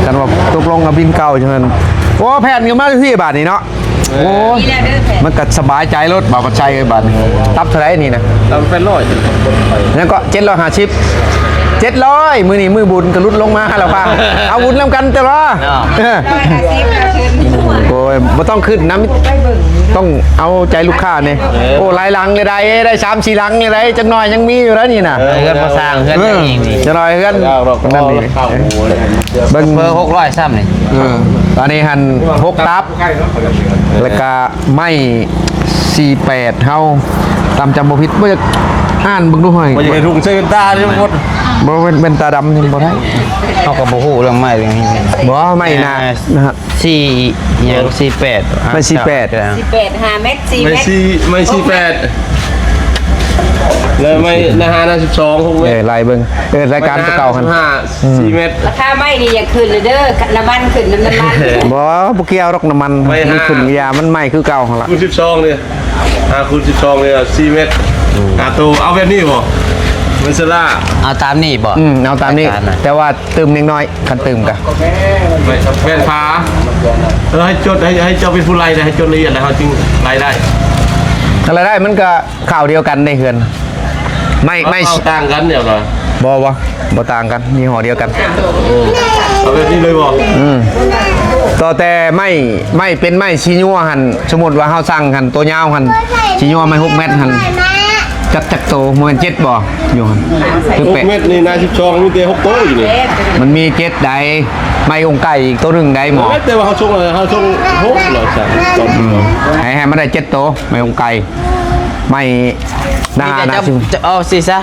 ຄັນວ່າຕົກລົງເອົາບິນເກົ່າຈັ່ງນັ້ນ ໂອ້ ແຜ່ນຂຶ້ນມາພີ້ບາດນີ້ເນາະ ໂອ້ຍ ມັນກໍສະບາຍໃຈໂລດ ບ່າວພັດໄຊເອີຍ ບາດນີ້ ຕັບເທົ່າໃດນີ້ນະ? ຕັບແປດຮ້ອຍ ຍັງເກາະ ເຈັດຮ້ອຍຫ້າສິບ ເຈັດຮ້ອຍ ມື້ນີ້ມື້ບຸນກໍຫຼຸດລົງມາແລ້ວ ພາ ເອົາບຸນນຳກັນແຕ່ວ່າ ເນາະ ເອີ ຮ້ອຍຫ້າສິບ ໂອ້ຍ ບໍ່ຕ້ອງຂຶ້ນນຳ ຕ້ອງເອົາໃຈລູກຄ້າແດ່ ເອີ ໂອ້ ຫຼາຍຫຼັງເລີຍໄດ໋ ໄດ້ສາມສີ່ຫຼັງເລີຍໄດ໋ ຈັກໜ້ອຍຍັງມີຢູ່ໄດ໋ນີ້ນະ ເອີ ເຮືອນບໍ່ສ້າງ ເຮືອນ ເອີ ເອງນີ້ ຈັກໜ້ອຍເຮືອນ ເອີ ເບິ່ງ ເພິ່ນຫົກຮ້ອຍຊ້ຳນີ້ ເອີ ອັນນີ້ຫັ້ນ ຫົກຕັບ ແລ້ວກະໄມ້ສີ່ແປດ ເຮົາຕາມຈຳບໍ່ຜິດ ບໍ່ຢາກອ່ານເບິ່ງດູ ຫ້ອຍ ບໍ່ຢາກໃຫ້ທຸງໃສ່ແວ່ນຕາເດ້ໝົດ ບໍ່ ແວ່ນ ແວ່ນຕາດຳນີ້ບໍ່ໄດ້ ເຮົາກໍບໍ່ຮູ້ເລື່ອງໄມ້ເລື່ອງນີ້ ບໍ່ ໄມ້ນະ ອ່າ ນະ ສີ່ຫຍັງ ສີ່ແປດ ໄມ້ສີ່ແປດ ສີ່ແປດ ຫ້າແມັດ ສີ່ແມັດ ໄມ້ສີ່ ໄມ້ສີ່ແປດ ແລ້ວໄມ້ນະ ຫ້ານະ ສິບສອງ ຫົກແມັດ ເອີ ໄລ່ເບິ່ງ ເອີ ລາຍການຕົວເກົ່າຫັ້ນ ຫ້າ ສີ່ແມັດ ລາຄາໄມ້ນີ້ຢ່າຂຶ້ນເດີ ນ້ຳມັນຂຶ້ນນຳນ້ຳມັນ ບໍ່ ບໍ່ກ່ຽວດອກນ້ຳມັນ ໄມ້ຫ້າ ມັນຂຶ້ນຢາ ມັນໄມ້ຄືເກົ່າຫັ້ນລະ ຄູນສິບສອງເດ້ ຫ້າຄູນສິບສອງເດ້ ສີ່ແມັດ ຫ້າໂຕ ເອົາແບບນີ້ບໍ່? ມັນສະລາ ເອົາຕາມນີ້ບໍ່? ອືມ ເອົາຕາມນີ້ ລາຍການນະ ແຕ່ວ່າຕື່ມນິດໜ້ອຍ ຄັນຕື່ມກະ ແວ່ນ ແວ່ນຜາ ເອີ ໃຫ້ຈົດ ໃຫ້ ໃຫ້ເຈົ້າເປັນຜູ້ໄລ່ ໃຫ້ຈົດລະອຽດ ແລ້ວເຮົາຈຶ່ງໄລ່ໄດ້ ຄັນໄລ່ໄດ້ ມັນກະ ຄາວດຽວກັນໃນເຮືອນ ໄມ້ ໄມ້ ເອົາຕ່າງກັນແນວລະ ບໍ່ ບໍ່ ບໍ່ຕ່າງກັນ ຍີ່ຫໍ້ດຽວກັນ ເອີ ເອົາແບບນີ້ເລີຍບໍ່? ອືມ ຕໍ່ແຕ່ໄມ້ ໄມ້ເປັນໄມ້ສີຍົວຫັ້ນ ສົມມຸດວ່າເຮົາສັ່ງຫັ້ນ ໂຕຍາວຫັ້ນ ສີຍົວໄມ້ຫົກແມັດຫັ້ນ ຈັກ ຈັກໂຕ ບໍ່ແມ່ນເຈັດບໍ່? ຢູ່ຫັ້ນ ຄືແປດ ຫົກແມັດນີ້ນະ ສິບສອງ ມີແຕ່ຫົກໂຕຢູ່ນີ້ ມັນມີເຈັດໃດ ໄມ້ອົງໄກ່ອີກໂຕໜຶ່ງໃດໝໍ ແຕ່ວ່າເຮົາສົ່ງ ເຮົາສົ່ງຫົກເນາະ ອືມ ໃຫ້ ໃຫ້ມັນໄດ້ເຈັດໂຕ ໄມ້ອົງໄກ່ ໄມ້ ໜ້າ ມີແຕ່ເຈົ້າ ໜ້າຊິ ເຈົ້າເອົາຊິຊະ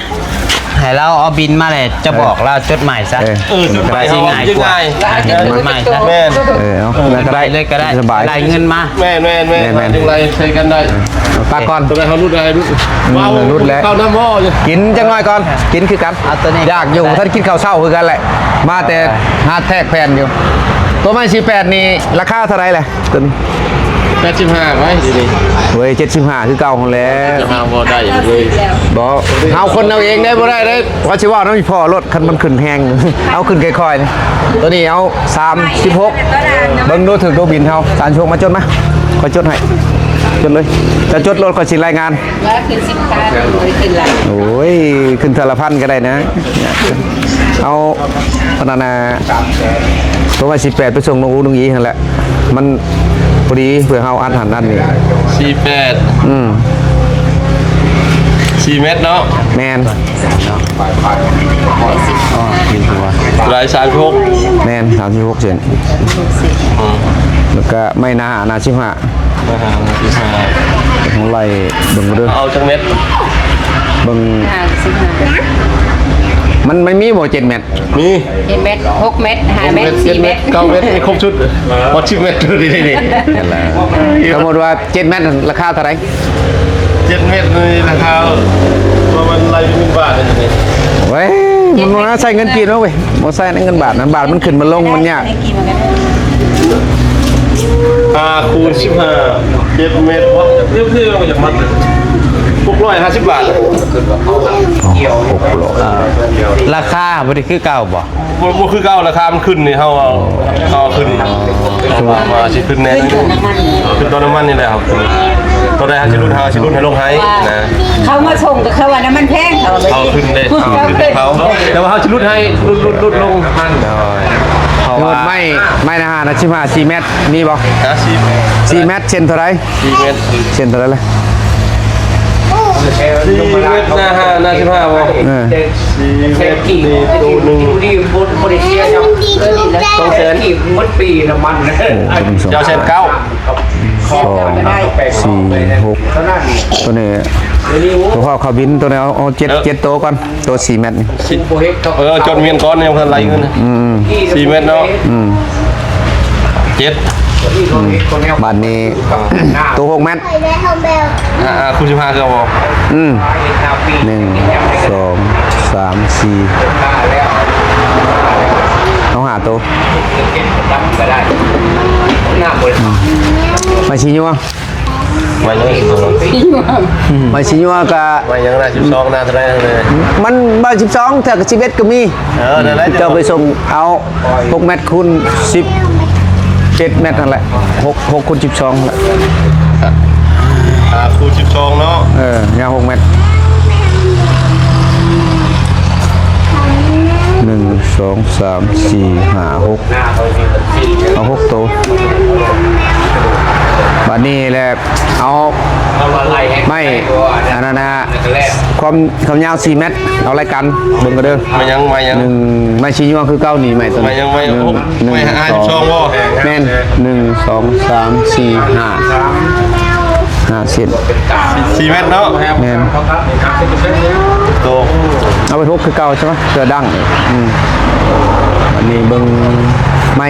ໃຫ້ລາວເອົາບິນມາແລ້ວ ເຈົ້າບອກລາວຈົດໝາຍຊະ ເອີ ເອີ ຈົດໝາຍ ຊິງ່າຍກວ່າ ເອົາ ຈົດໝາຍຊະ ແມ່ນ ເອີ ເອົາ ເອີ ແລ້ວກໍໄດ້ ເລີຍກໍໄດ້ ສະບາຍ ໄລ່ເງິນມາ ແມ່ນໆ ແມ່ນໆ ຈຶ່ງໄລ່ໃສ່ກັນໄດ້ ເອົາ ຕາກ່ອນ ຕົວໃດເຮົາຫຼຸດໄດ້ ອືມ ເອົາ ຫຼຸດແລ້ວ ເຂົ້ານຳບໍ່ ກິນຈັກໜ້ອຍກ່ອນ ກິນຄືກັນ ເອົາຕົວນີ້ ຢາກຢູ່ ບໍ່ທັນກິນເຂົ້າເຊົ້າຄືກັນແຫຼະ ມາແຕ່ຫາແທກແຜ່ນຢູ່ ຕົວໄມ້ສີ່ແປດນີ້ລາຄາເທົ່າໃດແຫຼະ? ຕົວນີ້ ແປດສິບຫ້າໄວ້ດີນີ້ ເວີຍ ເຈັດສິບຫ້າຄືເກົ່າຫັ້ນແຫຼະ ເຈັດສິບຫ້າບໍ່ໄດ້ເລີຍ ບໍ່ ເຮົາຄົນເອົາເອງໄດ້ບໍ່ໄດ້ເດ້ ຂ້ອຍຊິເວົ້ານຳອີ່ພໍ່ໂລດ ຄັນມັນຂຶ້ນແຮງ ເອົາຂຶ້ນຄ່ອຍໆ ຕົວນີ້ເອົາສາມສິບຫົກ ເບິ່ງດູ ຖືກດູບິນເຮົາ ສາມສິບຫົກ ມາຈົດມາ ຂ້ອຍຈົດໃຫ້ ຈົດເລີຍ ຈະຈົດໂລດ ຂ້ອຍຊິລາຍງານ ວ່າຂຶ້ນສິບພັນ ບໍ່ໄດ້ຂຶ້ນຫຼາຍ ໂອ້ຍ ຂຶ້ນເທື່ອລະພັນກໍໄດ້ນະ ເອົາ ອັນນັ້ນນະ ຕົວໄມ້ສີ່ແປດ ໄປສົ່ງນ້ອງອູນ້ອງອີຫັ້ນແຫຼະ ມັນພໍດີ ເພື່ອເຮົາອັດຫັ້ນອັດນີ້ ສີ່ແປດ ອືມ ສີ່ແມັດເນາະ ແມ່ນ ລາຍສາມສິບຫົກ ແມ່ນ ສາມສິບຫົກເຊັນ ອືມ ແລ້ວກະໄມ້ໜ້າ ໜ້າສິບຫ້າ ຂອງໄລ່ເບິ່ງເດີ ເອົາຈັກແມັດ ເບິ່ງ ຫ້າສິບຫ້າ ມັນ ມັນມີບໍ່ເຈັດແມັດ? ມີ ເຈັດແມັດ ຫົກແມັດ ຫ້າແມັດ ສີ່ແມັດ ເກົ້າແມັດ ມີຄົບຊຸດ ຮອດສິບແມັດ ນີ້ໆ ນັ້ນແຫຼະ ສົມມຸດວ່າເຈັດແມັດ ລາຄາເທົ່າໃດ? ເຈັດແມັດນີ້ລາຄາປະມານ ໄລ່ເປັນເງິນບາດນີ້ ໂອ້ຍ ມັນບໍ່ໃຊ້ເງິນກີບເນາະເວີຍ ບໍ່ໃຊ້ເງິນບາດນະ ບາດມັນຂຶ້ນມັນລົງມັນຍາກ ຫ້າຄູນສິບຫ້າ ເຈັດແມັດ ເລື່ອງເທົ່າມັນຢາກມັດ ຫົກຮ້ອຍຫ້າສິບບາດ. ຫົກຮ້ອຍ ອ່າ ລາຄາບໍ່ໄດ້ຄືເກົ່າບໍ່? ບໍ່ ບໍ່ຄືເກົ່າ, ລາຄາມັນຂຶ້ນນີ້ ເຮົາເອົາ ເຮົາເອົາຂຶ້ນ ວ່າ ວ່າຊິຂຶ້ນແດ່ໜ້ອຍໜຶ່ງ ຂຶ້ນຕໍ່ນ້ຳມັນນີ້ແຫຼະ. ເຮົາຂຶ້ນ ຕອນໃດເຮົາຊິຫຼຸດ ເຮົາຊິຫຼຸດໃຫ້ລົງໃຫ້ນະ. ເຂົາມາສົ່ງກໍເຂົາວ່ານ້ຳມັນແພງ ເຂົາວ່າ ເຮົາຂຶ້ນເດ້ ເຮົາຂຶ້ນເຂົາ ແຕ່ວ່າເຮົາຊິຫຼຸດໃຫ້ ຫຼຸດ ຫຼຸດ ຫຼຸດລົງພັນ. ໂດຍ ເພາະວ່າ ໄມ້ ໄມ້ນະ ຫ້າສິບຫ້າ ສີ່ແມັດ ມີບໍ່? ຫ້າສິບ ສີ່ແມັດ ເຊັ່ນເທົ່າໃດ? ສີ່ແມັດ ເຊັ່ນເທົ່າໃດລະ? ສີ່ແມັດ ໜ້າຫ້າ ໜ້າສິບຫ້າບໍ່? ເອີ ສີ່ແມັດນີ້ໂຕໜຶ່ງ ສອງແສນ ໝົດປີນ້ຳມັນ. ໂອ້ ເຈົ້າແສນເກົ້າ ສອງ ສີ່ ຫົກ ໂຕນີ້ ໂຕເຂົ້າ ເຂົ້າບິນ ໂຕນີ້ເອົາ ເອົາເຈັດ ເອີ ເຈັດໂຕກ່ອນ. ໂຕສີ່ແມັດນີ້ ເອີ ຈົດວຽນກ່ອນ ຍັງບໍ່ທັນໄລ່ເງິນ. ອືມ ສີ່ແມັດເນາະ. ອືມ ເຈັດ ບາດນີ້ ໂຕຫົກແມັດ ອ່າ ຄູນສິບຫ້າ ຄືບໍ່? ອືມ ໜຶ່ງ ສອງ ສາມ ສີ່ ເອົາຫ້າໂຕ. ອືມ ໄມ້ຊີ້ຍົວ ໄວ້ຍັງ ໄມ້ຊີ້ຍົວກະ ໄວ້ຍັງນະ ສິບສອງນະ ເທົ່າໃດນະ? ມັນໄມ້ສິບສອງ ເທື່ອກະສິບເອັດກະມີ. ເອີ ນັ້ນແຫຼະ ເຈົ້າໄປສົ່ງເອົາ ຫົກແມັດຄູນສິບເຈັດແມັດຫັ້ນແຫຼະ ຫົກ ຫົກຄູນສິບສອງຫັ້ນແຫຼະ. ອ່າ ຄູນສິບສອງເນາະ. ເອີ ຍາວຫົກແມັດ ໜຶ່ງ ສອງ ສາມ ສີ່ ຫ້າ ຫົກ ເອົາຫົກໂຕ. ບາດນີ້ແຫຼະ ເອົາໄມ້ອັນນັ້ນນະ ຄວາມ ຄວາມຍາວສີ່ແມັດ ເອົາໄລ່ກັນເບິ່ງກັນເດີ. ໄມ້ຫຍັງ ໄມ້ຫຍັງ? ໜຶ່ງ ໄມ້ຊີ້ຍົວຄືເກົ່ານີ້ ໄມ້ໂຕນີ້. ໄມ້ຫຍັງ? ໄມ້ ໜຶ່ງ ໂອ້ ໜຶ່ງ ໄມ້ຫ້າສິບສອງບໍ່? ແມ່ນ ໜຶ່ງ ສອງ ສາມ ສີ່ ຫ້າ ຫ້າເສັ້ນ ສີ່ແມັດເນາະ. ແມ່ນ ໂຕ ເອົາໄປຫົກຄືເກົ່າໃຊ່ໄໝ? ເພື່ອດັ້ງ. ອືມ ອັນນີ້ເບິ່ງໄມ້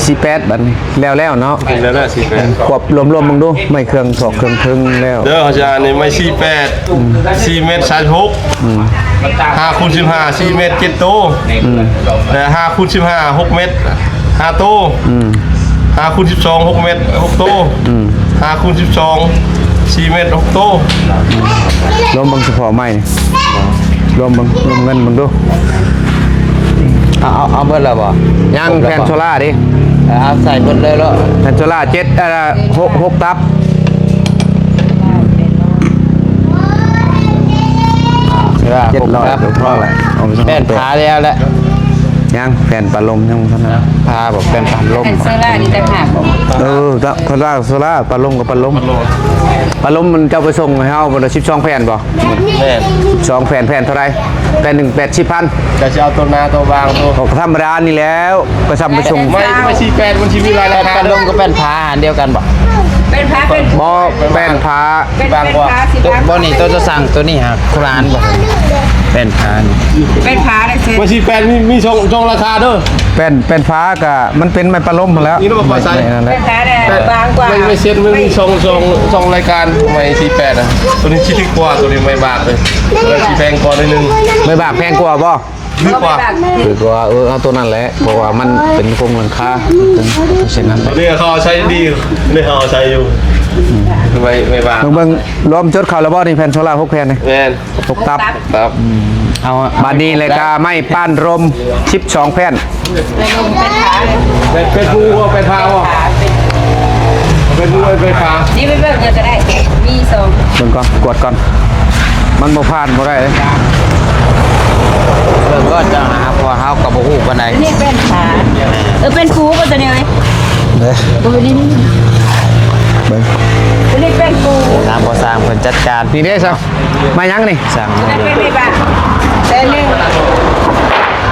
ສີ່ແປດ ບາດນີ້ແລ້ວໆເນາະ. ແລ້ວໆ ສີ່ແປດ ກວດລວມໆເບິ່ງດູ ໄມ້ເຄື່ອງຖອກເຄື່ອງເທິງແລ້ວເດີ. ອາຈານ ນີ້ໄມ້ສີ່ແປດ ສີ່ແມັດສາມສິບຫົກ ອືມ ຫ້າຄູນສິບຫ້າ ສີ່ແມັດ ເຈັດໂຕ. ອືມ ແລະ ຫ້າຄູນສິບຫ້າ ຫົກແມັດ ຫ້າໂຕ. ອືມ ຫ້າຄູນສິບສອງ ຫົກແມັດ ຫົກໂຕ. ອືມ ຫ້າຄູນສິບສອງ ສີ່ແມັດ ຫົກໂຕ. ລວມເບິ່ງສະເພາະໄມ້ນີ້ ລວມເບິ່ງ ລວມເງິນເບິ່ງດູ. ເອົາ ເອົາ ເອົາເບິດແລ້ວບໍ່? ຍັງ ຄົບແລ້ວບໍ່? ແຜ່ນໂຊລາເດ້. ເອີ ເອົາໃສ່ເບິດເລີຍເນາະ. ແຜ່ນໂຊລາເຈັດ ເອີ ຫົກ ຫົກຕັບ ເຈັດຮ້ອຍ ຫົກຕັບ ເອົາໄປ ແຜ່ນຜາແລ້ວແຫຼະ. ຍັງ ແຜ່ນປະລົມຍັງບໍ່ທັນ ຜາບໍ່? ແຜ່ນປະລົມ ແຜ່ນໂຊລານີ້ຕ່າງຫາກບໍ່? ເອີ ໂຊລາ ໂຊລາ ປະລົມກັບປະລົມ ປະລົມມັນເຈົ້າໄປສົ່ງໃຫ້ເຮົາບໍ່ລະ ສິບສອງແຜ່ນບໍ່? ແມ່ນ ສອງແຜ່ນ ແຜ່ນເທົ່າໃດ? ແຜ່ນໜຶ່ງ ແປດສິບພັນ. ກະຊິເອົາໂຕໜ້າໂຕບາງໂຕ ກໍທຳມະດານີ້ແຫຼ້ວ ໄປຊ້ຳໄປສົ່ງ. ໄມ້ ໄມ້ສີ່ແປດ ມັນຊິມີຫຼາຍລາຄາ. ແຜ່ນລົມກັບແຜ່ນຜາອັນດຽວກັນບໍ່? ແຜ່ນຜາ ແຜ່ນ ບໍ່ ແຜ່ນຜາ ແຜ່ນ ບາງກວ່າ ແຜ່ນຜາຊິບາງກວ່າ. ບໍ່ນີ້ໂຕຈະສັ່ງໂຕນີ້ຫາ ຄຸຣານບໍ່? ແຜ່ນຜານີ້ ແຜ່ນຜາໄດ້ຊື່. ໄມ້ສີ່ແປດ ມີ ມີສອງ ສອງລາຄາເດີ. ແປ້ນ ແປ້ນຟ້າກະມັນເປັນໄມ້ປະລົມຫັ້ນແຫຼ້ວ. ນີ້ລະບໍ່ໃສ່ ໄມ້ນັ້ນແຫຼະ ແປ້ນຟ້າແຫຼະ ບາງກວ່າ. ໄມ້ ໄມ້ເຊັດມັນມີສອງ ສອງ ສອງລາຍການ. ໄມ້ສີ່ແປດນະ ໂຕນີ້ຊິຖືກກວ່າ ໂຕນີ້ໄມ້ບາກເລີຍ. ໂຕນີ້ຊິແພງກວ່າໜ້ອຍໜຶ່ງ. ໄມ້ບາກແພງກວ່າບໍ່? ຖືກກວ່າ ຖືກກວ່າ. ເອີ ເອົາໂຕນັ້ນແຫຼະ ເພາະວ່າມັນເປັນໂຄງຫຼັງຄາ. ເຊັ່ນນັ້ນ ໂຕນີ້ເຂົາເອົາໃຊ້ດີ ນີ້ເຂົາເອົາໃຊ້ຢູ່. ອືມ ໄມ້ ໄມ້ບາກ ເບິ່ງ ເບິ່ງ ລວມຈົດເຂົ້າແລ້ວບໍ່ນີ້? ແຜ່ນໂຊລາຫົກແຜ່ນນີ້ ແມ່ນ ຫົກຕັບ ຕັບ ອືມ ເອົາ ບາດນີ້ແຫຼະກະໄມ້ປ້ານລົມສິບສອງແຜ່ນ. ເປັນ ເປັນພູບໍ່? ເປັນຜາບໍ່? ເປັນພູ ເປັນຜາ. ນີ້ໄປເບິ່ງເດີກະໄດ້ ມີສອງ ເບິ່ງກ່ອນ ກວດກ່ອນ ມັນບໍ່ຜ່ານບໍ່ໄດ້ເດ້. ເບິ່ງກ່ອນເຈົ້ານະ ເພາະວ່າເຮົາກະບໍ່ຮູ້ປານໃດ. ນີ້ເປັນຜາ ເອີ ເປັນພູບໍ່ໂຕນີ້ເອີຍ? ເດ້ ໂອ້ຍ ນີ້ ນີ້ ເບິ່ງ ໂຕນີ້ເປັນພູ. ທາງກໍ່ສ້າງເພິ່ນຈັດການ ນີ້ເດ້ຊະ. ໄມ້ຫຍັງນີ້? ສ້າງ ແສນໜຶ່ງ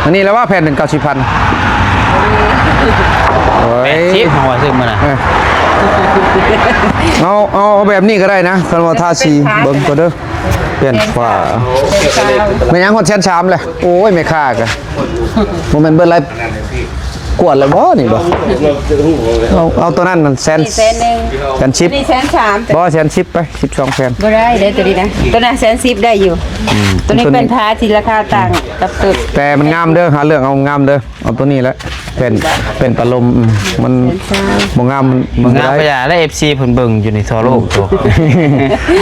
ອັນນີ້ລະວ່າແຜ່ນໜຶ່ງ ເກົ້າສິບພັນ. ໂອ້ຍ ແປດສິບ ເຮົາວ່າຊື້ມື້ນະ. ເອີ ເອົາ ເອົາ ເອົາແບບນີ້ກະໄດ້ນະ ຄັນວ່າທາສີ ເບິ່ງກ່ອນເດີ. ແຜ່ນຟ້າ ແມ່ນຫຍັງຮອດແສນສາມແຫຼະ. ໂອ້ຍ ແມ່ຄ້າກະ ບໍ່ແມ່ນເບິດຫຼາຍ ກວດແລ້ວບໍ່ນີ້ບໍ່? ເອົາ ເອົາໂຕນັ້ນແສນ ນີ້ແສນໜຶ່ງ ແສນສິບ ອັນນີ້ແສນສາມ ບໍ່ ແສນສິບໄປ ສິບສອງແຜ່ນ. ບໍ່ໄດ້ເດ້ໂຕນີ້ນະ ໂຕນັ້ນແສນສິບໄດ້ຢູ່. ອືມ ໂຕນີ້ເປັນຜ້າທີ່ລາຄາຕ່າງກັບໂຕ ແຕ່ມັນງາມເດີ ຫາເລືອກເອົາງາມເດີ. ເອົາໂຕນີ້ແຫຼະ ເປັນ ເປັນປະລົມ ອືມ ມັນບໍ່ງາມ ມັນ ບໍ່ງາມ ບໍ່ໄດ້ ປະຫຍັງແລ້ວ ເອັຟຊີ ເພິ່ນເບິ່ງຢູ່ໃນທົ່ວໂລກໂຕ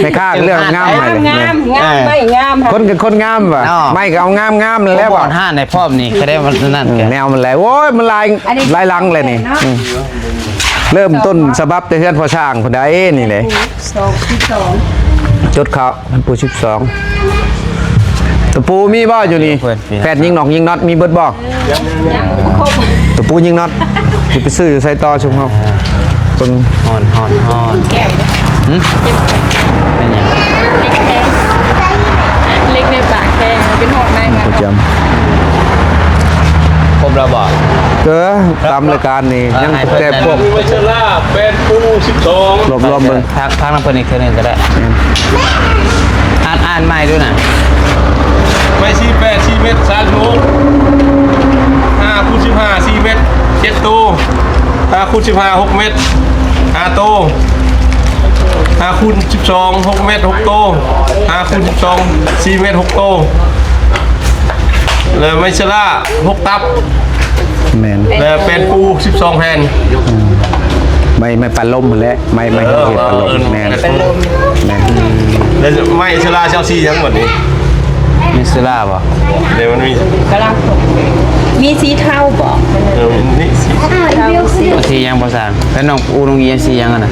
ແມ່ຄ້າກໍເລືອກງາມໃຫ້ເລີຍ ງາມ ງາມ ເອີ ໄມ້ງາມ ຄົນກໍຄົນງາມວ່າ ເນາະ ໄມ້ກໍເອົາງາມໆນັ້ນແຫຼະ ບໍ່ ວ່າຮ້ານໃຫ້ພ້ອມນີ້ ກໍໄດ້ວ່ານັ້ນ ເອີ ກໍແນວມັນແຫຼະ ໂອ້ຍ ມັນຫຼາຍ ອັນນີ້ ຫຼາຍຫຼັງແຫຼະນີ້ ອືມ ເລີ່ມຕົ້ນສະບັບແຕ່ເຮືອນພໍ່ຊ້າງພຸ້ນໃດ໋ ນີ້ເດ້ ສອງ ສິບສອງ ຈົດເຂົ້າ ເປັນປູສິບສອງ ຕະປູມີບໍ່ຢູ່ນີ້? ເພິ່ນ ແຜ່ນຍິງນອກຍິງນັອດມີເບິດບໍ່? ຍັງ ຍັງບໍ່ຄົບ ຕະປູຍິງນັອດ ຊິໄປຊື້ຢູ່ໃສຕໍ່ຊຸມເຮົາ ເບິ່ງ ຮ້ອນ ຮ້ອນ ຮ້ອນ ແກ້ວ ຫຶ? ເປັນຫຍັງ? ເຫຼັກໃນປາກແພງ ເປັນຮອດໃນ ປະຈຳ ຄົບແລ້ວບໍ່? ເອີ ຕາມລາຍການນີ້ ເອີ ຍັງແຕ່ພວກ ເວເຊລາ ແປນປູ ສິບສອງ ລວມໆເບິ່ງ ພາກ ພາກນຳເພິ່ນອີກເທື່ອໜຶ່ງກໍໄດ້ ແມ່ນ ອ່ານ ອ່ານໃໝ່ດູນະ ໄມ້ສີ່ແປດ ສີ່ເມັດ ສາມສິບຫົກ ຫ້າຄູນສິບຫ້າ ສີ່ເມັດ ເຈັດໂຕ ຫ້າຄູນສິບຫ້າ ຫົກເມັດ ຫ້າໂຕ ຫ້າຄູນສິບສອງ ຫົກເມັດ ຫົກໂຕ ຫ້າຄູນສິບສອງ ສີ່ເມັດ ຫົກໂຕ ແລະ ໄມ້ເຊລາ ຫົກຕັບ ແມ່ນ ແລະ ແປນປູ ສິບສອງແຜ່ນ ອືມ ໄມ້ ໄມ້ປາລົມຫັ້ນແຫຼະ ໄມ້ ໄມ້ເຮັດປາລົມ ເອີ ແມ່ນ ແມ່ນ ແລ້ວໄມ້ເຊລາເຈົ້າສີຫຍັງບັດນີ້? ມີເຊລາບໍ່? ເດ ມັນມີ ກຳລັງ ມີສີເທົາບໍ່? ເອີ ມີສີ ເທົາ ສີຫຍັງບໍ່ຊ່າງ? ແລ້ວນ້ອງອູນ້ອງອີຫຍັງສີຫຍັງຫັ້ນນະ?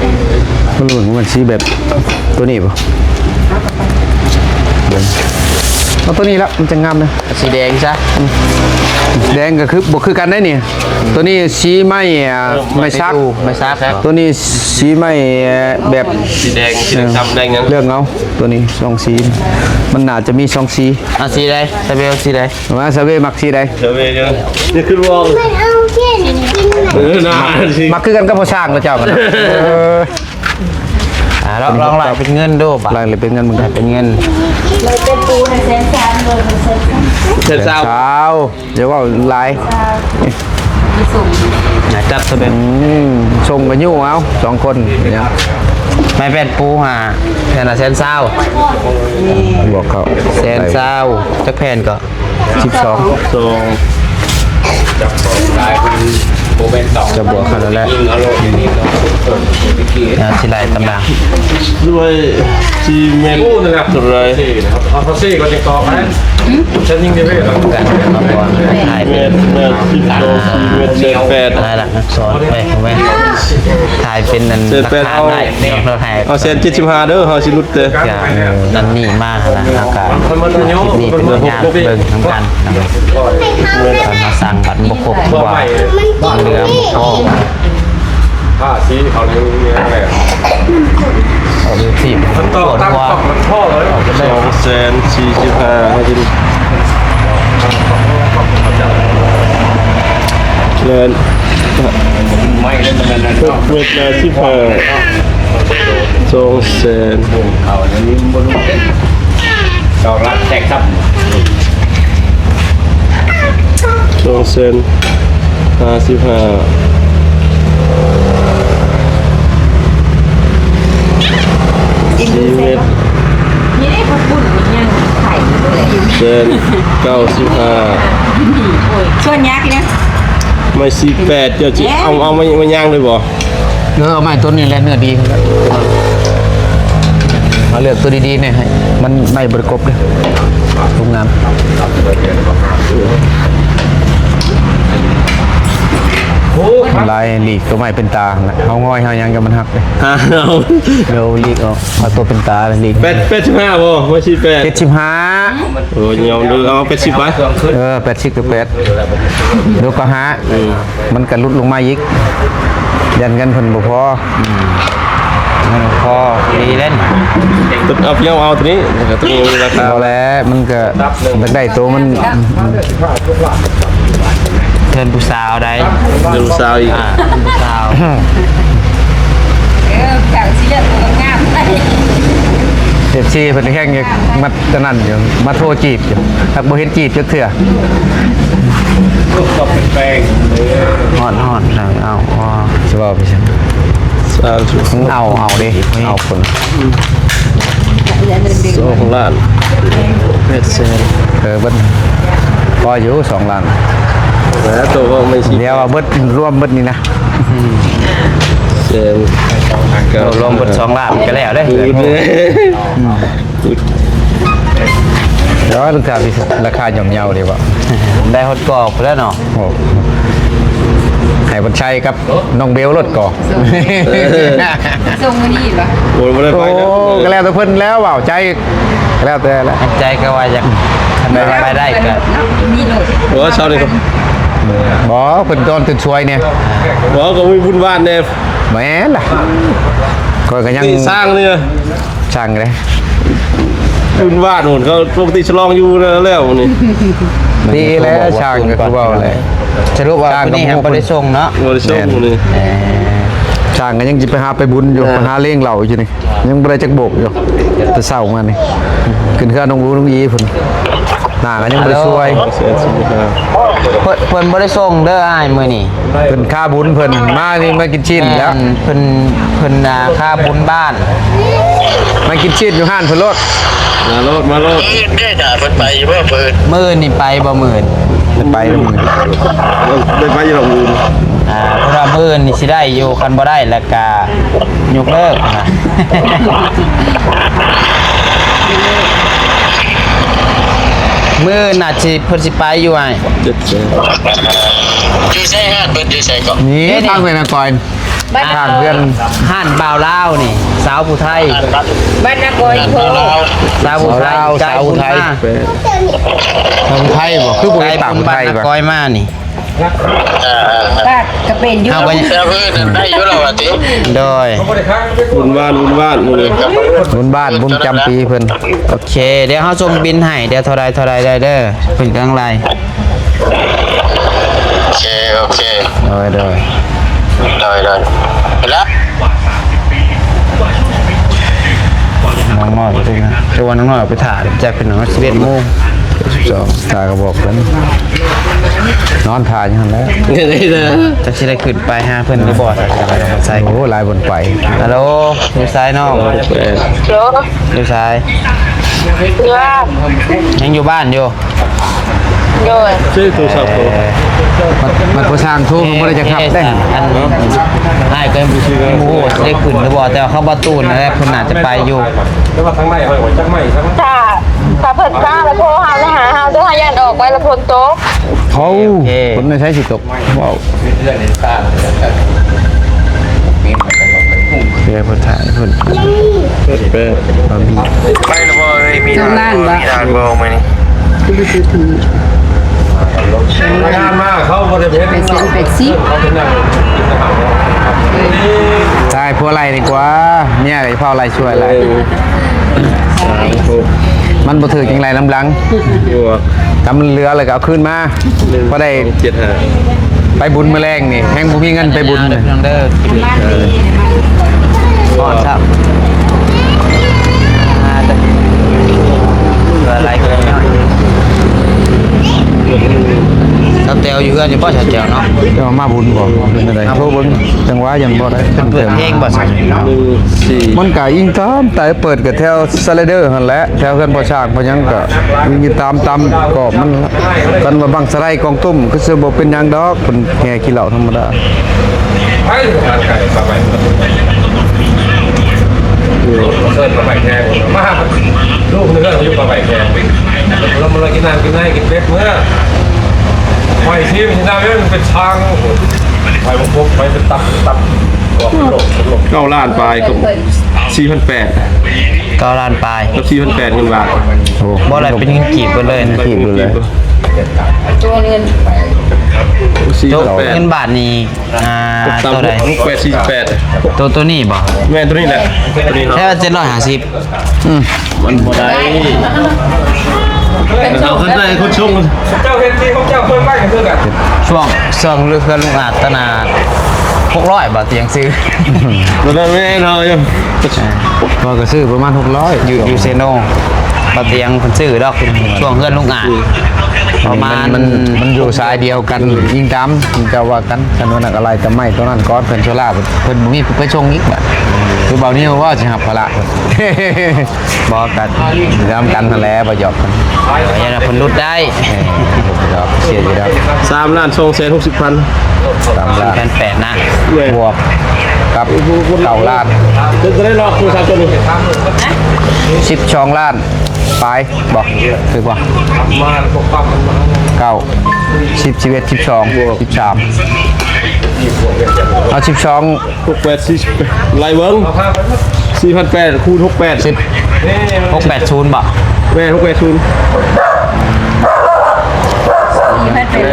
ມັນ ມັນສີແບບ ໂຕນີ້ບໍ່? ເອົາໂຕນີ້ລະ ມັນຈະງາມເດ້. ສີແດງຊະ ອືມ ແດງກໍຄືບໍ່ຄືກັນໄດ໋ນີ້ ໂຕນີ້ສີໄມ້ ອ່າ ໄມ້ສັກ ໄມ້ສັກ ໂຕນີ້ສີໄມ້ ແບບ ສີແດງ ສີດຳ ດຳແດງຫຍັງ ເລືອກເອົາ ໂຕນີ້ສອງສີ ມັນໜ້າຈະມີສອງສີ. ເອົາສີໃດ? ຊາເວລ ສີໃດ? ວ່າຊາເວລມັກສີໃດ? ຊາເວລ ນີ້ຄືວ່າ ມັນເອົາຂຽນຂຶ້ນມາ ເອີ ນະ ມັກຄືກັນກັບພໍ່ຊ້າງເນາະເຈົ້າ ເອີ. ອ່າ ລອງ ລອງໄລ່ເປັນເງິນດູບາດ ໄລ່ເປັນເງິນເບິ່ງ ເປັນເງິນ ໄລ່ເປັນປູໃຫ້ແສນສາມ ແສນສາມ ແສນສາມ ຢ່າເວົ້າຫຼາຍ ອ່າ ຈັບຊະເບິ່ງ ອືມ ສົ່ງກໍຍູ້ເອົາສອງຄົນ ໄມ້ແປນປູຫາແຜ່ນລະແສນຊາວ ບວກເຂົ້າ ແສນຊາວ ຈັກແຜ່ນກໍ ສິບສອງ ສອງ ຈັບຫຼາຍຄົນບໍ່ແມ່ນຕອບ ຈະບວກເທົ່ານັ້ນແຫຼະ ຍິງເອົາໂລດ ຍິງເອົາໂລດ ອ່າ ຊິໄລ່ຕຳແໜ່ງ ດ້ວຍສີ່ເມັດ ໂອ້ ນັ້ນແຫຼະ ເທົ່າໃດ ເອົາເທົ່າສີ່ກ່ອນຈັ່ງຕອບໃຫ້ ຫືມ ຊັ້ນຍິງໄດ້ເລີຍ ກັນມາກ່ອນ ຖ່າຍເປັນ ແມ່ນ ແມ່ນ ສິບສອງ ສີ່ເມັດ ແສນແປດ ອ່າ ຫຼັກອັກສອນ ເອີ ແມ່ນ ຖ່າຍເປັນອັນ ແສນແປດ ຫຼັກຖານ ເອົາ ໄດ້ ເອົາແສນເຈັດສິບຫ້າເດີ ເຮົາຊິຫຼຸດເດີ ຈາກນັ້ນນີ້ມາຫັ້ນນະ ເຮົາກະ ຄລິບນີ້ເປັນຍາກເບິ່ງນຳກັນນະ ການມາສັ່ງບັດບໍ່ຄົບ ຄືວ່າເຫຼືອບໍ່ພໍ ພາສີເຂົານີ້ແຫຼະ ເອົາຢູ່ທີ່ມັນຕໍ່ຕາມ ສອງແສນສີ່ສິບຫ້າ ເອົາຢູ່ ແລະ ຫົກເມັດຫ້າສິບຫ້າ ສອງແສນ ເຂົານີ້ບໍ່ຮູ້ເດ້ ເຂົາລັກແຈກຊັບ ສອງແສນຫ້າສິບຫ້າ ສີ່ເມັດ ນີ້ເດ້ ເຂົາປຸ້ນຍັງໄຂ່ຢູ່ເລີຍ ແສນເກົ້າສິບຫ້າ ໂອ້ຍ ສ່ວນຍາກນີ້ນະ ໄມ້ສີ່ແປດ ເຈົ້າຊິເອົາ ເອົາໄມ້ ໄມ້ຍາງໄດ້ບໍ່? ເອີ ເອົາໄມ້ຕົ້ນນີ້ແຫຼະ ເນື້ອດີ ເອົາເລືອກຕົວດີໆແດ່ ໃຫ້ມັນໄມ້ບໍ່ໄດ້ກົບເດ້ ລົງງາມ ໂອ້ ມັນຫຼາຍຫຼີກຕົວໄມ້ເປັນຕາຫັ້ນແຫຼະ ເຮົາງອຍເຮົາຫຍັງກໍມັນຫັກເດ້ ເອົາ ດຽວຫຼີກອອກ ເອົາຕົວເປັນຕາຫຼີກ ແປດ ແປດສິບຫ້າບໍ່? ໄມ້ສີ່ແປດ ເຈັດສິບຫ້າ ໂອ້ຍ ຍອມເດີ ເອົາແປດສິບໄປ ເອີ ແປດສິບກໍແປດ ເດີກໍຫ້າ ມັນກະຫຼຸດລົງມາອີກ ຢ້ານເງິນເພິ່ນບໍ່ພໍ ອືມ ເງິນພໍດີເດ້ ເອົາພຽງເອົາຕົວນີ້ ແລ້ວກໍຕົວນີ້ລາຄາ ບໍ່ແລ້ວ ມັນກະຢາກໄດ້ໂຕມັນ ເຮືອນຜູ້ສາວໃດ ເຮືອນຜູ້ສາວອີກ ອ່າ ເຮືອນຜູ້ສາວ ເອີ ເຈົ້າຊິເລືອກຜູ້ງາມ ເອັຟຊີ ເພິ່ນແຮ່ງຢາກມາ ຕອນນັ້ນຢູ່ ມາໂທຈີບຢູ່ ຫາກບໍ່ເຫັນຈີບຈັກເທື່ອ ກໍເປັນແປ້ງເດີ ຮອດ ຮອດ ເອົາ ເອົາ ຊິເວົ້າໄປຊັ້ນ ເອົາ ເອົາເດ້ ເອົາພຸ້ນ ສອງລ້ານແປດແສນ ເອີ ເບິດ ພໍຢູ່ ສອງລ້ານ ແລ້ວໂຕເວົ້າໄມ່ຊິ ດຽວວ່າເບິດ ລວມເບິດນີ້ນະ ແສນ ໂຕລວມເບິດສອງລ້ານກໍແລ້ວເດ້ ອືມ ແລ້ວລາຄາ ລາຄາຍ່ອມເຍົາເດ້ບໍ່ ໄດ້ຮອດກອກພຸ້ນແຫຼະເນາະ ໂອ້ ໃຫ້ເພິ່ນໃຊ້ກັບນ້ອງເບວໂລດກໍ ເອີ ສົ່ງມື້ນີ້ບໍ່ ໂອ້ຍ ບໍ່ໄດ້ໄປແລ້ວ ໂອ້ ກໍແລ້ວແຕ່ເພິ່ນແລ້ວ ເວົ້າໃຈ ແລ້ວແຕ່ແຫຼະ ໃນໃຈກໍວ່າຢາກ ຄັນໄປໄດ້ກໍມີໂລດ ໂອ້ ເຊົ້ານີ້ກໍ ບໍ່ ເພິ່ນນອນຕື່ນສວຍແດ່ ບໍ່ ກໍມີບຸນບ້ານແດ່ ແມ່ນລະ ຂ້ອຍກໍຍັງ ນີ້ຊ່າງນີ້ ຊ່າງເດ້ ບຸນບ້ານພຸ້ນ ເຂົາປົກກະຕິສະຫຼອງຢູ່ແລ້ວນີ້ ດີແລ້ວ ຊ່າງກໍຄືເວົ້າແຫຼະ ສະຫຼຸບວ່າມື້ນີ້ບໍ່ໄດ້ສົ່ງເນາະ ບໍ່ໄດ້ສົ່ງມື້ນີ້ ເອີ ຊ່າງກໍຍັງຊິໄປຫາໄປບຸນຢູ່ ໄປຫາລ້ຽງເຫຼົ້າຢູ່ນີ້ ຍັງບໍ່ໄດ້ຈັກໂບກຢູ່ ແຕ່ເຊົ້າມານີ້ ຂຶ້ນເຮືອນນ້ອງອູນ້ອງອີພຸ້ນ ໜ້າກໍຍັງບໍ່ໄດ້ຊ່ວຍ ເພິ່ນ ເພິ່ນບໍ່ໄດ້ສົ່ງເດີອ້າຍມື້ນີ້ ເພິ່ນຄາບຸນເພິ່ນ ມານີ້ມາກິນຊີ້ນແລ້ວ ແມ່ນ ເພິ່ນ ເພິ່ນ ອ່າ ຄາບຸນບ້ານ ມາກິນຊີ້ນຢູ່ຮ້ານເພິ່ນໂລດ ມາໂລດ ມາໂລດ ມື້ອື່ນເດ້ ຖ້າເພິ່ນໄປຢູ່ບໍ່ມື້ອື່ນ ມື້ອື່ນນີ້ໄປບໍ່ມື້ອື່ນ ໄດ້ໄປບໍ່ມື້ອື່ນ ໄດ້ໄປຢູ່ດອກມື້ອື່ນ ອ່າ ເພິ່ນວ່າມື້ອື່ນນີ້ຊິໄດ້ຢູ່ ຄັນບໍ່ໄດ້ແລ້ວກະຍົກເລີກນະ ມື້ອື່ນອາດຊິ ເພິ່ນຊິໄປຢູ່ອ້າຍ ຢູ່ໃສ ຮ້ານເພິ່ນຢູ່ໃສເກາະ ນີ້ ນີ້ ທາງເວນາກອຍ ບ້ານ ທາງເຮືອນ ຮ້ານບ່າວລາວນີ້ ສາວຜູ້ໄທ ບ້ານນາກອຍ ສາວຜູ້ໄທ ສາວຜູ້ໄທ ສາວຜູ້ໄທບໍ່ ຄືບໍ່ເຫັນປາກຜູ້ໄທ ບ້ານນາກອຍມານີ້ ເອີ ເອີ ເອີ ປາກກໍເປັນຢູ່ ເຮົາກໍ ແຕ່ເພິ່ນໄດ້ຢູ່ແລ້ວວ່າຕິ ໂດຍ ບຸນບ້ານ ບຸນບ້ານ ບຸນບ້ານ ບຸນຈຳປີເພິ່ນ ໂອເຄ ດຽວເຮົາສົ່ງບິນໃຫ້ ດຽວເທົ່າໃດ ເທົ່າໃດໄດ້ເດີ ເພິ່ນກຳລັງໄລ່ ໂອເຄ ໂອເຄ ໂດຍ ໂດຍ ໂດຍ ໂດຍ ໄປລະ ນ້ອງນ້ອຍໄປເຖິງນະ ແຕ່ວ່ານ້ອງນ້ອຍໄປຖ້າ ແຈັກເປັນໜ້ອຍ ສິບເອັດໂມງ ສິບສອງ ຖ້າກໍບອກເພິ່ນ ນອນຖ້າຢູ່ຫັ້ນແຫຼະ ຈັກຊິໄດ້ຂຶ້ນໄປຫາເພິ່ນຫຼືບໍ່ ຖ້າຊິໄປນຳໃສ່ ໂອ້ ຫຼາຍບ່ອນໄປ ຮັລໂຫຼ ຢູ່ໃສນ້ອງ ໂດ ຢູ່ໃສ ຢູ່ບ້ານ ຍັງຢູ່ບ້ານຢູ່ ໂດຍ ຊື້ໂທລະສັບໂຕ ເອີ ມັນ ມັນຜູ້ຊ່າງໂທ ມັນບໍ່ໄດ້ຈັກຮັບໄດ້ ອັນ ອ້າຍກໍຍັງບໍ່ຮູ້ວ່າຊິໄດ້ຂຶ້ນຫຼືບໍ່ ແຕ່ວ່າເຂົາບໍ່ຕູນນັ້ນແຫຼະ ເພິ່ນໜ້າຈະໄປຢູ່ ແຕ່ວ່າທາງໃນເຮົາຈັກໄມ້ ຖ້າ ຖ້າເພິ່ນມາແລ້ວໂທຫາ ຫາເຮົາເດີ ເຮົາຢ້ານອອກໄປແລ້ວຝົນຕົກ ໂອ້ ໂອເຄ ຝົນໃນໃສຊິຕົກ ວ້າວ ເອີ ເພິ່ນຖ່າຍເພິ່ນ ເປີດ ເປີດ ບາບີ ໄປແລ້ວບໍ່ເອີຍ ມີ ເຈົ້າລ້ານບໍ່ ມີຮ້ານບໍ່ມື້ນີ້ ຄືບໍ່ຖືກ ງານມາເຂົາບໍ່ໄດ້ເຮັດ ແປດສິບ ແປດສິບ ຕາຍ ຜົວໄລ່ດີກວ່າ ເມຍກໍເຝົ້າໄລ່ຊ່ວຍຫຼາຍ ເອີ ມັນບໍ່ຖືກຈັ່ງໄລ່ນຳຫຼັງ ຢູ່ ກຳເຫຼືອແລ້ວກໍເອົາຄືນມາ ໜຶ່ງ ພໍໄດ້ ສອງ ເຈັດ ຫ້າ ໄປບຸນມື້ແລງນີ້ ແຮງບໍ່ມີເງິນໄປບຸນ ເດີ ພີ່ນ້ອງເດີ ຮອດຊ້ຳ ອ່າ ເດີ ເຫຼືອຫຼາຍເກີນ ສາວແຕວຢູ່ເຮືອນຢູ່ບໍ່ ສາວແຕວເນາະ ເຈົ້າມາບຸນບໍ່ ເປັນຈັ່ງໃດ ໂທເບິ່ງ ຈັງຫວະຍັງບໍ່ໄດ້ ເປີດເພງບໍ່ ໜຶ່ງ ສີ່ ມັນກະອີງຕາມ ແຕ່ເປີດກະແຖວສະໄລເດີຫັ້ນແຫຼະ ແຖວເຮືອນພໍ່ຊ້າງພໍ່ຫຍັງກະອີງຕາມ ຕາມກອບມັນລະ ຄັນວ່າບັ້ງສະໄລກອງຕຸ້ມ ຄືຊິບໍ່ເປັນຫຍັງດອກ ເພິ່ນແຫ່ຂີ້ເຫຼົ້າທຳມະດາ ເຊີນປາໄປແຂກ ມາ ລູກເຮືອນຢູ່ປາໄປແຂກ ລະມາກິນນ້ຳກິນໃນກິນເປັດເມືອ ຫອຍຊີມຊິນຳເປັນຊ້າງ ຫອຍບົກຫອຍເປັນຕັບ ຕັບ ອອກໂລກ ເກົ້າລ້ານປາຍ ສີ່ພັນແປດ ເກົ້າລ້ານປາຍ ກັບສີ່ພັນແປດເງິນບາດ ໂອ້ ບໍ່ໄດ້ເປັນເງິນກີບເບິດເລີຍນະ ເປັນເງິນກີບເບິດເລີຍ ໂຕເງິນ ສີ່ພັນແປດ ເງິນບາດນີ້ ອ່າ ຫົກສາມຫົກ ຫົກແປດສີ່ແປດ ໂຕ ໂຕນີ້ບໍ່ ແມ່ນໂຕນີ້ແຫຼະ ໂຕນີ້ເນາະ ແທ້ ເຈັດຮ້ອຍຫ້າສິບ ອືມ ມັນບໍ່ໄດ້ ເອົາຄັນໃດຄົນຊົງ ເຈົ້າເຮັດທີ່ຂອງເຈົ້າເພິ່ນໄວ້ກໍຄືກັນ ຊ່ວງ ຊ່ວງເຮືອນລຸງອາດຕະໜາ ຫົກຮ້ອຍ ບາດຕຽງຊື້ ໂຕນັ້ນແມ່ນເນາະ ຂ້ອຍກໍຊື້ປະມານຫົກຮ້ອຍ ຢູ່ ຢູ່ເຊໂນ ບາດຕຽງເພິ່ນຊື້ດອກ ຊ່ວງເຮືອນລຸງອາດ ປະມານ ມັນ ມັນຢູ່ສາຍດຽວກັນ ອີງຕາມເຈົ້າວ່າກັນ. ຄັນວ່ານັ້ນກໍໄລ່ແຕ່ໄມ້ຕົວນັ້ນກ່ອນ ເພິ່ນໂຊລາ ເພິ່ນບໍ່ມີຜູ້ໄປສົ່ງອີກບາດ ຄືເບົານິວວ່າຊິຮັບພາລະເພິ່ນ ບໍ່ ກໍນຳກັນຫັ້ນແຫຼະ ບໍ່ຢອກກັນ ເອີ ຢ່ານະ ເພິ່ນຫຼຸດໄດ້ ເອີ ເສຍຢູ່ດອກ ສາມລ້ານສອງແສນຫົກສິບພັນ ສາມລ້ານ ສີ່ພັນແປດນະ ແມ່ນ ບວກກັບເກົ້າລ້ານ ເພິ່ນກໍໄດ້ລອກໂທລະສັບຕົວນີ້ ສິບສອງລ້ານ ປາຍບໍ່ ຖືກບໍ່ ເກົ້າ ສິບ ສິບເອັດ ສິບສອງ ສິບສາມ ເອົາສິບສອງ ຫົກແປດ ສີ່ ໄລ່ເບິ່ງ ສີ່ພັນແປດ ຄູນ ຫົກແປດ ສິບ ຫົກແປດສູນບໍ່ ແມ່ນ ຫົກແປດສູນ ສີ່ພັນແປດ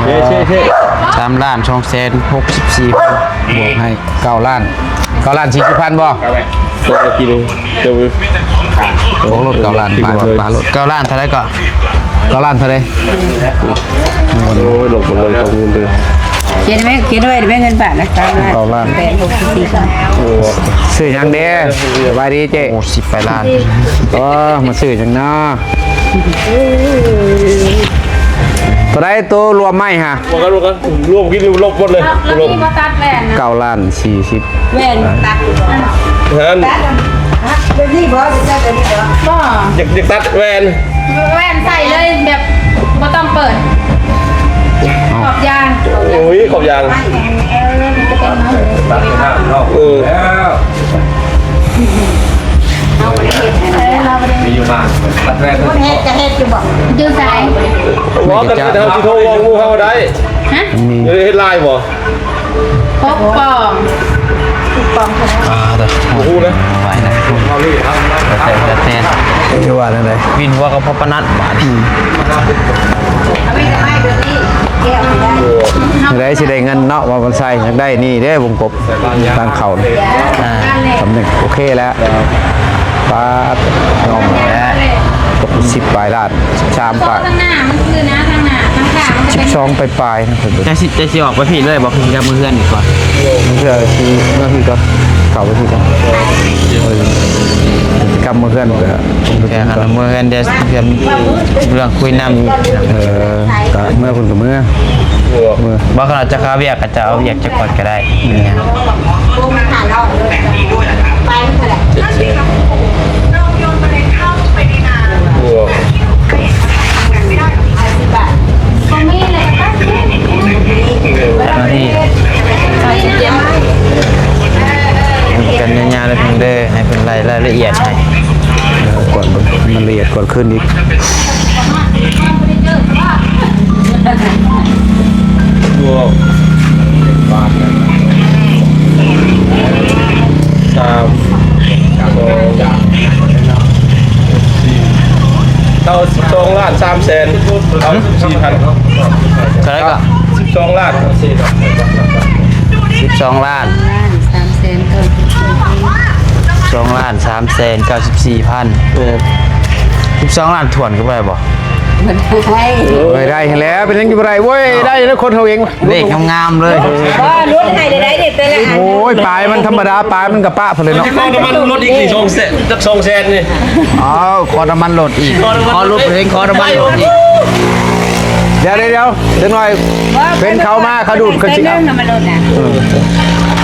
ຮ້ອຍ ເຊ ສາມລ້ານສອງແສນຫົກສິບສີ່ພັນ ບວກໃຫ້ ເກົ້າລ້ານ ເກົ້າລ້ານສີ່ສິບພັນບໍ່ ຕົກລະກິໂລ ໂອ້ ລົດເກົ້າລ້ານ ປາລົດ ປາລົດ ເກົ້າລ້ານເທົ່າໃດກໍ ເກົ້າລ້ານເທົ່າໃດ ໂອ້ຍ ລົດບໍ່ເລີຍ ຂອບຄຸນເດີ ຂຽນໄວ້ ຂຽນໄວ້ ໄດ້ເງິນບາດນະ ເກົ້າລ້ານ ເກົ້າລ້ານ ແປດຫົກສິບສີ່ພັນ ໂອ້ ຊື້ຫຍັງເດ້ ສະບາຍດີເຈ້ ໂອ້ ສິບປາຍລ້ານ ເອີ ມາຊື້ຫຍັງເນາະ ເທົ່າໃດໂຕລວມໄມ້ຫະ ບວກກັນ ບວກກັນ ລວມກິນລວມລົບໝົດເລີຍ ລວມ ເກົ້າລ້ານສີ່ສິບ ແວ່ນຕັດ ຫັ້ນ ຕັດ ຮັກແບບນີ້ບໍ່ ຈະຕັດແບບນີ້ບໍ່ ບໍ່ ຢາກ ຢາກຕັດແວ່ນ ແວ່ນໃສ່ເລີຍ ແບບບໍ່ຕ້ອງເປີດ ຂອບຢາງ ໂອ້ຍ ຂອບຢາງ ເອີ ມັນຈະເປັນເນາະ ເອີ ເຮົາບໍ່ໄດ້ເຮັດ ເອີ ເຮົາບໍ່ໄດ້ ມີຢູ່ບ້ານ ຕັດແວ່ນ ເຮັດກະເຮັດຢູ່ບໍ່ ຢູ່ໃສ ບໍ່ ຄັນເຮົາຊິໂທບອກໝູ່ເຮົາໄດ້ ຮະ ເຮັດລາຍບໍ່ ຫົກປອງ ຫົກປອງເທົ່າໃດ ອ່າ ເດີ ບໍ່ຮູ້ເລີຍ ໄວ້ນະ ເອົາລີ້ ແຕ່ ແຕ່ ຄືວ່າແນວໃດ ວິນຫົວກໍພໍປານນັ້ນບາດນີ້ ອືມ ເອົາໄວ້ ເອົາໄວ້ ດຽວນີ້ ແກ້ວໃຫ້ໄດ້ ໄດ້ຊິໄດ້ເງິນເນາະ ວ່າມັນໃສ່ ຢາກໄດ້ນີ້ເດ້ ວົງກົບ ທາງເຂົ້າ ອ່າ ສຳເລັດ ໂອເຄແລ້ວ ປາດ ຍອມແລ້ວ ຕົກສິບປາຍລ້ານ ສິບສາມປາຍ ທາງໜ້າມັນຄືນະ ທາງໜ້າ ທາງຂ້າງມັນຈະເປັນ ສິບສອງປາຍໆ ນະ ຈະຊິ ຈະຊິອອກໄປພີ້ເລີຍບໍ່ ຄືຊິກັບເມືອເຮືອນນີ້ກ່ອນ ເພື່ອຊິເມືອພີ້ກ່ອນ ເຂົ້າໄປພີ້ກ່ອນ ເອີ ຊິກັບເມືອເຮືອນ ແຕ່ຄັນເມືອເຮືອນ ດຽວເລື່ອງຄຸຍນຳ ເອີ ກະເມືອພຸ້ນກະເມືອ ເມືອ ບໍ່ ຄັນເຮົາຈະຄາວຽກ ຈະເອົາວຽກຈັກກ່ອນກໍໄດ້ ເຈົ້າໜ້າທີ່ ກັນຍາວໆເດີ ໃຫ້ເພິ່ນລາຍລະອຽດໃຫ້ ເອີ ກວດເບິ່ງໃຫ້ມັນລະອຽດ ກວດຄືນອີກ. ບວກ ສາມ ສອງ ສີ່ ເກົ້າສິບສອງລ້ານສາມແສນເກົ້າສິບສີ່ພັນ ເທົ່າໃດກໍ ສິບສອງລ້ານ ສິບສອງລ້ານ ສາມແສນເກົ້າສິບສີ່ພັນ ສອງລ້ານສາມແສນເກົ້າສິບສີ່ພັນ ເອີ ສິບສອງລ້ານຖ້ວນກໍບໍ່ໄດ້ບໍ່? ບໍ່ໄດ້ ບໍ່ໄດ້ຫັ້ນແຫຼະ ເປັນຫຍັງຊິບໍ່ໄດ້ ໂອ້ຍ ໄດ້ແລ້ວ ຄົນເຮົາເອງ ເລກງາມໆເລີຍ ບໍ່ ຫຼຸດໃຫ້ໄດ້ເດ້ ແຕ່ລະອັນ ໂອ້ຍ ປາຍມັນທຳມະດາ ປາຍມັນກະປະພຸ້ນແຫຼະເນາະ ຄ່ານ້ຳມັນລົດອີກນີ້ ສອງແສນ ຈັກສອງແສນນີ້ ອ້າວ ຄ່ານ້ຳມັນລົດອີກ ຂໍຫຼຸດເອງ ຄ່ານ້ຳມັນລົດອີກ ດຽວໆໆ ຈັກໜ້ອຍ ເພິ່ນເຂົ້າມາ ເຂົາດູດ ເຂົາຊິ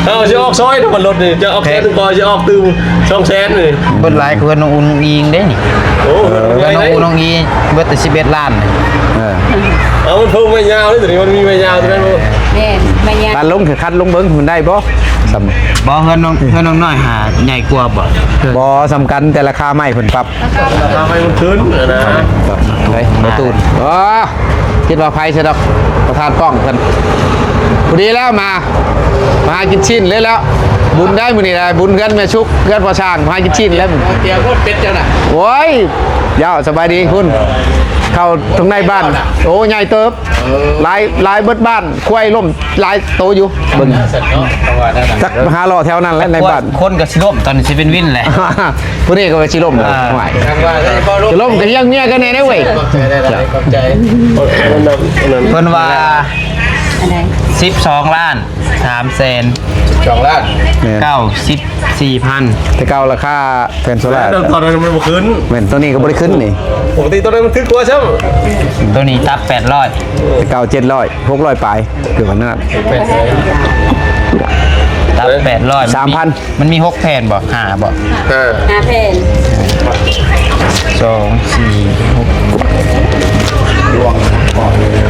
ເອົາ ເອົາ ຊິອອກຊອຍນ້ຳມັນລົດນີ້ ຈະອອກແສນໜຶ່ງ ກໍຊິອອກຕື່ມສອງແສນນີ້ ເບິດຫຼາຍກວ່ານ້ອງອຸ້ງອິງເດ້ນີ້ ໂອ້ ເອີ ເພິ່ນນ້ອງອຸ້ງອິງ ເບິດແຕ່ສິບເອັດລ້ານ ເອີ ເອົາ ມັນເພີ່ມໄມ້ຍາວເດ້ ຕົວນີ້ມັນມີໄມ້ຍາວຕົວນັ້ນບໍ່ ແມ່ນ ໄມ້ຍາວ ຄັນລົງ ຄັນລົງເບິ່ງ ມັນໄດ້ບໍ່ ສ່ຳ ບໍ່ ເຮືອນນ້ອງ ເຮືອນນ້ອງນ້ອຍຫາໃຫຍ່ກວ່າບໍ່? ບໍ່ ສ່ຳກັນ ແຕ່ລາຄາໄມ້ເພິ່ນປັບ ລາຄາໄມ້ມັນຂຶ້ນນະ ໄປ ປະຕູ ອໍ ຄິດວ່າໃຜຊະດອກ ປະທານປ້ອງເພິ່ນ ພໍດີແລ້ວມາ ມາຫາກິນຊີ້ນເລີຍແລ້ວ ບຸນໄດ້ມື້ນີ້ໄດ້ ບຸນເຮືອນແມ່ສຸກ ເຮືອນພໍ່ຊ້າງ ມາຫາກິນຊີ້ນແລ້ວ ເຕຍໂພດເປັດເຈົ້ານະ ໂອ້ຍ ເຈົ້າ ສະບາຍດີພຸ້ນ ເຂົ້າທາງໃນບ້ານ ໂອ້ ໃຫຍ່ເຕີບ ເອີ ຫຼາຍ ຫຼາຍເບິດບ້ານ ຄວາຍລົ້ມຫຼາຍໂຕຢູ່ ເບິ່ງ ຈັກມາຫາເລາະແຖວນັ້ນແຫຼະໃນບ້ານ ຄົນກໍຊິລົ້ມ ຕອນນີ້ຊິເປັນວິນແຫຼະ ຜູ້ນີ້ກໍວ່າຊິລົ້ມແລ້ວ ອ່າ ຫ້ວຍ ຊິລົ້ມກໍຮຽກເມຍກັນແດ່ເດ້ເວີຍ ຂອບໃຈຫຼາຍໆ ຂອບໃຈ ເພິ່ນວ່າ ອັນໃດ ສິບສອງລ້ານສາມແສນ ສອງລ້ານ ແມ່ນ ເກົ້າສິບສີ່ພັນ ແຕ່ເກົ່າລາຄາແຜ່ນໂຊລາ ແລ້ວຕອນນັ້ນມັນບໍ່ຂຶ້ນ ແມ່ນ ໂຕນີ້ກໍບໍ່ໄດ້ຂຶ້ນນີ້ ປົກກະຕິໂຕນັ້ນມັນຖືກກວ່າຊ້ຳ ໂຕນີ້ຕັບແປດຮ້ອຍ ແຕ່ເກົ່າເຈັດຮ້ອຍ ຫົກຮ້ອຍປາຍ ເກືອບອັນນັ້ນ ແປດຮ້ອຍ ຕັບແປດຮ້ອຍ ສາມພັນ ມັນມີຫົກແຜ່ນບໍ່ ຫ້າບໍ່ ຫ້າ ຫ້າແຜ່ນ ສອງ ສີ່ ຫົກ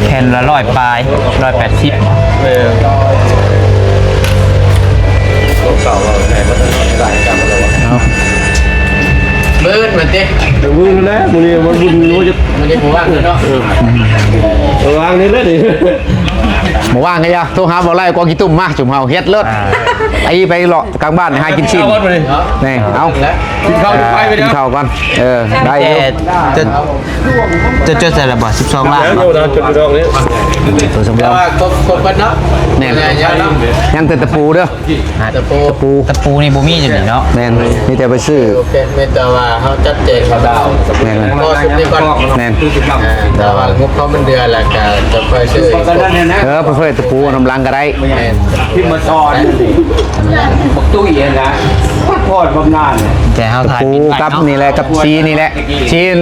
ແຜ່ນລະຮ້ອຍປາຍ ຮ້ອຍແປດສິບ ເອີ ເອົາ ມື້ອື່ນມາຕິ ມື້ອື່ນແຫຼະ ມື້ນີ້ວັນບຸນ ມື້ນີ້ບໍ່ວ່າງເນາະ ເອີ ບໍ່ວ່າງນີ້ແຫຼະນີ້ ບໍ່ວ່າງກໍຢ່າ ໂທຫາບໍ່ໄດ້ ກອງຂີ້ຕຸ່ມມາ ຈຸ່ມເຮົາເຮັດເລີດ ອ່າ ໄປ ໄປເລາະ ກາງບ້ານຫາກິນຊີ້ນ ນີ້ ເອົາ ກິນເຂົ້າ ກິນເຂົ້າກ່ອນ ເອີ ໄດ້ຢູ່ ຈະ ຈະຈົດໃສ່ລະບໍ່ ສິບສອງລ້ານ ຍັງຢູ່ນະ ຈົດຢູ່ດອກນີ້ ຕົວສຳຮອງ ແຕ່ວ່າຄົບ ຄົບເບິດເນາະ ແມ່ນ ຍັງແຕ່ຕະປູເດີ ຕະປູ ຕະປູ ຕະປູນີ້ບໍ່ມີຢູ່ນີ້ເນາະ ແມ່ນ ມີແຕ່ໄປຊື້ ແມ່ນ ແຕ່ວ່າເຮົາຈັດແຈງເຂົາດາວ ແມ່ນ ພໍຊຸມນີ້ກ່ອນ ແມ່ນ ອ່າ ແຕ່ວ່າງົບເຮົາມັນເດືອລະກະຈະຄ່ອຍຊື້ ເອີ ໄປເປີດຕະປູນຳຫຼັງກໍໄດ້ ແມ່ນ ພິມມາສອນ ບັກຕຸ້ຍຫັ້ນນະ ພັກຜ່ອນບຳນານ ແຕ່ເຮົາຖ່າຍ ຕະປູກັບນີ້ແຫຼະ ກັບສີນີ້ແຫຼະ ຊີ້ນ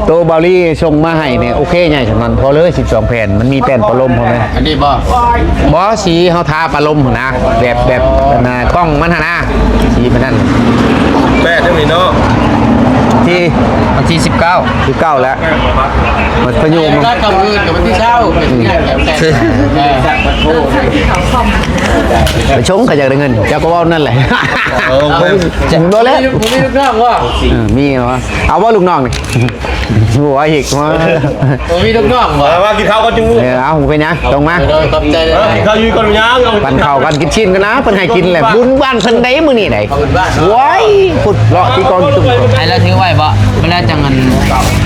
ໂຕເບົາລີສົ່ງມາໃຫ້ນີ້ ໂອເຄ ໃຫຍ່ສ່ຳນັ້ນ ພໍເລີຍ ສິບສອງແຜ່ນ ມັນມີແປ້ນປະລົມພ້ອມເລີຍ ອັນນີ້ບໍ່ ບໍ່ ສີເຮົາທາປະລົມຫັ້ນນະ ແບບ ແບບອັນນ່າ ກ້ອງມັນຫັ້ນນະ ສີມັນນັ້ນ ແປດຈັ່ງນີ້ເນາະ ທີ່ ວັນທີສິບເກົ້າ ສິບເກົ້າແລ້ວ ມັນພະຍຸມັນ ກໍກຳເນີດກັບວັນທີຊາວ ໄປຊົງ ເຂົາຢາກໄດ້ເງິນ ເຈົ້າກໍເວົ້ານັ້ນແຫຼະ ເອີ ບໍ່ແລ້ວ ມີລູກນ້ອງບໍ່ ເອີ ມີຫວະ ເອົາບໍ່ລູກນ້ອງນີ້ ຫົວອີກ ບໍ່ມີລູກນ້ອງບໍ່ ມາກິນເຂົ້າກັນຈຸ ເອີ ເອົາ ບໍ່ເປັນຫຍັງ ຕົງມາ ໂດຍ ຂອບໃຈຫຼາຍ ກິນເຂົ້າຢູ່ກ່ອນຫຍັງ ປັນເຂົ້າກັນ ກິນຊີ້ນກັນນະ ເພິ່ນໃຫ້ກິນແຫຼະ ບຸນບ້ານເພິ່ນໃດມື້ນີ້ໃດ ໂອ້ຍ ພຸດເລາະຕີກອງຢູ່ ໃຫ້ລາວຖືໄວ້ບໍ່ ເວລາຈັ່ງອັນ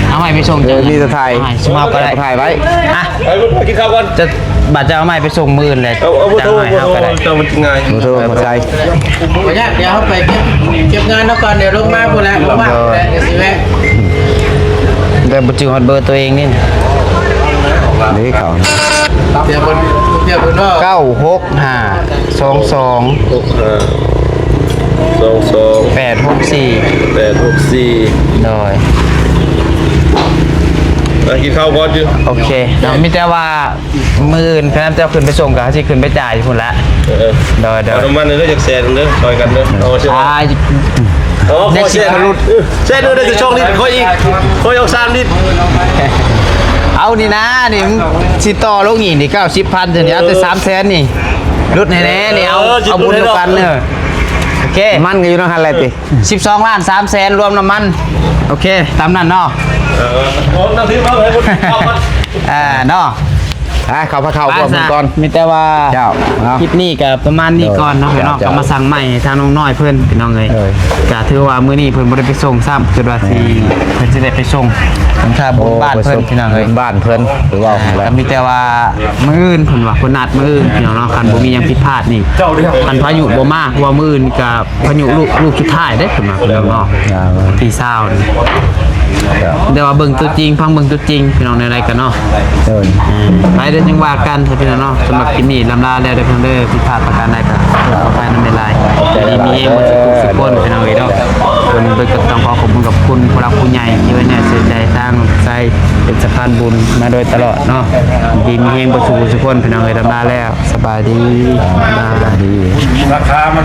ເອົາໄວ້ໄປສົ່ງ ເອີ ຈັ່ງ ມີແຕ່ຖ່າຍ ໃຫ້ຊຸມເຮົາກໍໄດ້ ຖ່າຍໄວ້ ອ່ະ ໄປ ໄປກິນເຂົ້າກ່ອນ ຈະ ບາດຈະເອົາໄມ້ໄປສົ່ງມື້ອື່ນແຫຼະ ເອົາ ເອົາເບີໂທ ຈະເອົາໃຫ້ເຮົາກໍໄດ້ ເອົາເບີໂທ ເອົາເບີໂທ ບໍ່ໃສ່ ບໍ່ຍາກ ດຽວເຮົາໄປເກັບ ເກັບງານເຮົາກ່ອນ ດຽວລົງມາພຸ້ນແຫຼະ ລົງມາ ເອີ ດຽວຊິແວະ ແຕ່ບໍ່ຈື່ຮອດເບີຕົວເອງນີ້ ນີ້ເຂົາ ດຽວເພິ່ນ ດຽວເພິ່ນເວົ້າ ເກົ້າຫົກຫ້າ ສອງສອງ ຫົກຫ້າ ສອງສອງ ແປດຫົກສີ່ ແປດຫົກສີ່ ໂດຍ ມາກິນເຂົ້າກ່ອນຢູ່ ໂອເຄເນາະ ມີແຕ່ວ່າ ມື້ອື່ນຄັນເຈົ້າຂຶ້ນໄປສົ່ງກໍຊິຂຶ້ນໄປຈ່າຍຢູ່ພຸ້ນລະ ເອີ ໂດຍໆ ເອົານ້ຳມັນເດີ ຈັກແສນເດີ ຊ່ອຍກັນເດີ ເອົາ ອ່າ ເອົາ ຂໍແສນ ແສນເດີ ໄດ້ແຕ່ສອງລິດ ຂໍອີກ ຂໍອີກສາມລິດ ເອົານີ້ນະ ນີ້ຊິຕໍ່ລົງອີກນີ້ ເກົ້າສິບພັນ ເທື່ອນີ້ ເອົາແຕ່ສາມແສນນີ້ ຫຼຸດໃຫ້ແດ່ນີ້ ເອົາ ເອີ ເອົາບຸນນຳກັນ ເອີ ໂອເຄ ມັນກໍຢູ່ນຳຫັ້ນແຫຼະຕິ ສິບສອງລ້ານສາມແສນ ລວມນ້ຳມັນ ໂອເຄ ຕາມນັ້ນເນາະ ເອີ ເອົາໜັງສືມາໃຫ້ໝົດ ອ່າ ເນາະ ອ່າ ເຂົ້າພາເຂົ້າພວກເພິ່ນກ່ອນ ມີແຕ່ວ່າ ເຈົ້າ ເນາະ ຄລິບນີ້ກໍປະມານນີ້ກ່ອນເນາະ ໂດຍ ພີ່ນ້ອງ ເຈົ້າ ກໍມາສັ່ງໃໝ່ທາງນ້ອງນ້ອຍເພິ່ນ ພີ່ນ້ອງເອີຍ ເອີ ກໍຖືວ່າມື້ນີ້ເພິ່ນບໍ່ໄດ້ໄປສົ່ງຊ້ຳ ຄິດວ່າຊິ ແມ່ນ ເພິ່ນຊິໄດ້ໄປສົ່ງ ທາງບ້ານເພິ່ນ ໂອ້ ພີ່ນ້ອງເອີຍ ບຸນບ້ານເພິ່ນ ຖືວ່າ ອ່າ ກໍມີແຕ່ວ່າມື້ອື່ນເພິ່ນວ່າ ເພິ່ນນັດມື້ອື່ນ ພີ່ນ້ອງເນາະ ຄັນບໍ່ມີຫຍັງຜິດພາດນີ້ ຄັນພາຍຸບໍ່ມາ ເພາະວ່າມື້ອື່ນກໍ ພາຍຸລູກ ລູກສຸດທ້າຍເດ້ ເພິ່ນວ່າ ເພິ່ນເນາະ ອ່າ ທີຊາວນີ້ ເຈົ້າ ແຕ່ວ່າເບິ່ງຕົວຈິງ ຟັງເບິ່ງຕົວຈິງ ພີ່ນ້ອງ ແນວໃດກັນເນາະ ໂດຍ ອ່າ ໄປເດີ ຈັ່ງວ່າກັນ ພີ່ນ້ອງເນາະ ສຳລັບຄລິບນີ້ລຳລາແລ້ວເດີ ພີ່ນ້ອງເດີ ຜິດພາດປະການໃດກໍຂໍອະໄພນຳຫຼາຍໆ ຢູ່ດີມີແຮງເບິດສູ່ຜູ້ສູ່ຄົນ ພີ່ນ້ອງເອີຍເນາະ ເພິ່ນເບິດກໍຕ້ອງຂໍຂອບຄຸນ ຂອບຄຸນຜູ້ຫຼັກຜູ້ໃຫຍ່ທີ່ໄວ້ເນື້ອເຊື່ອໃຈ ທາງໄຊເປັນສະພານບຸນມາໂດຍຕະຫຼອດເນາະ ຢູ່ດີມີແຮງເບິດສູ່ຜູ້ສູ່ຄົນ ພີ່ນ້ອງເອີຍ ລຳລາແລ້ວ ສະບາຍດີ ສະບາຍດີ ລາຄາມັນ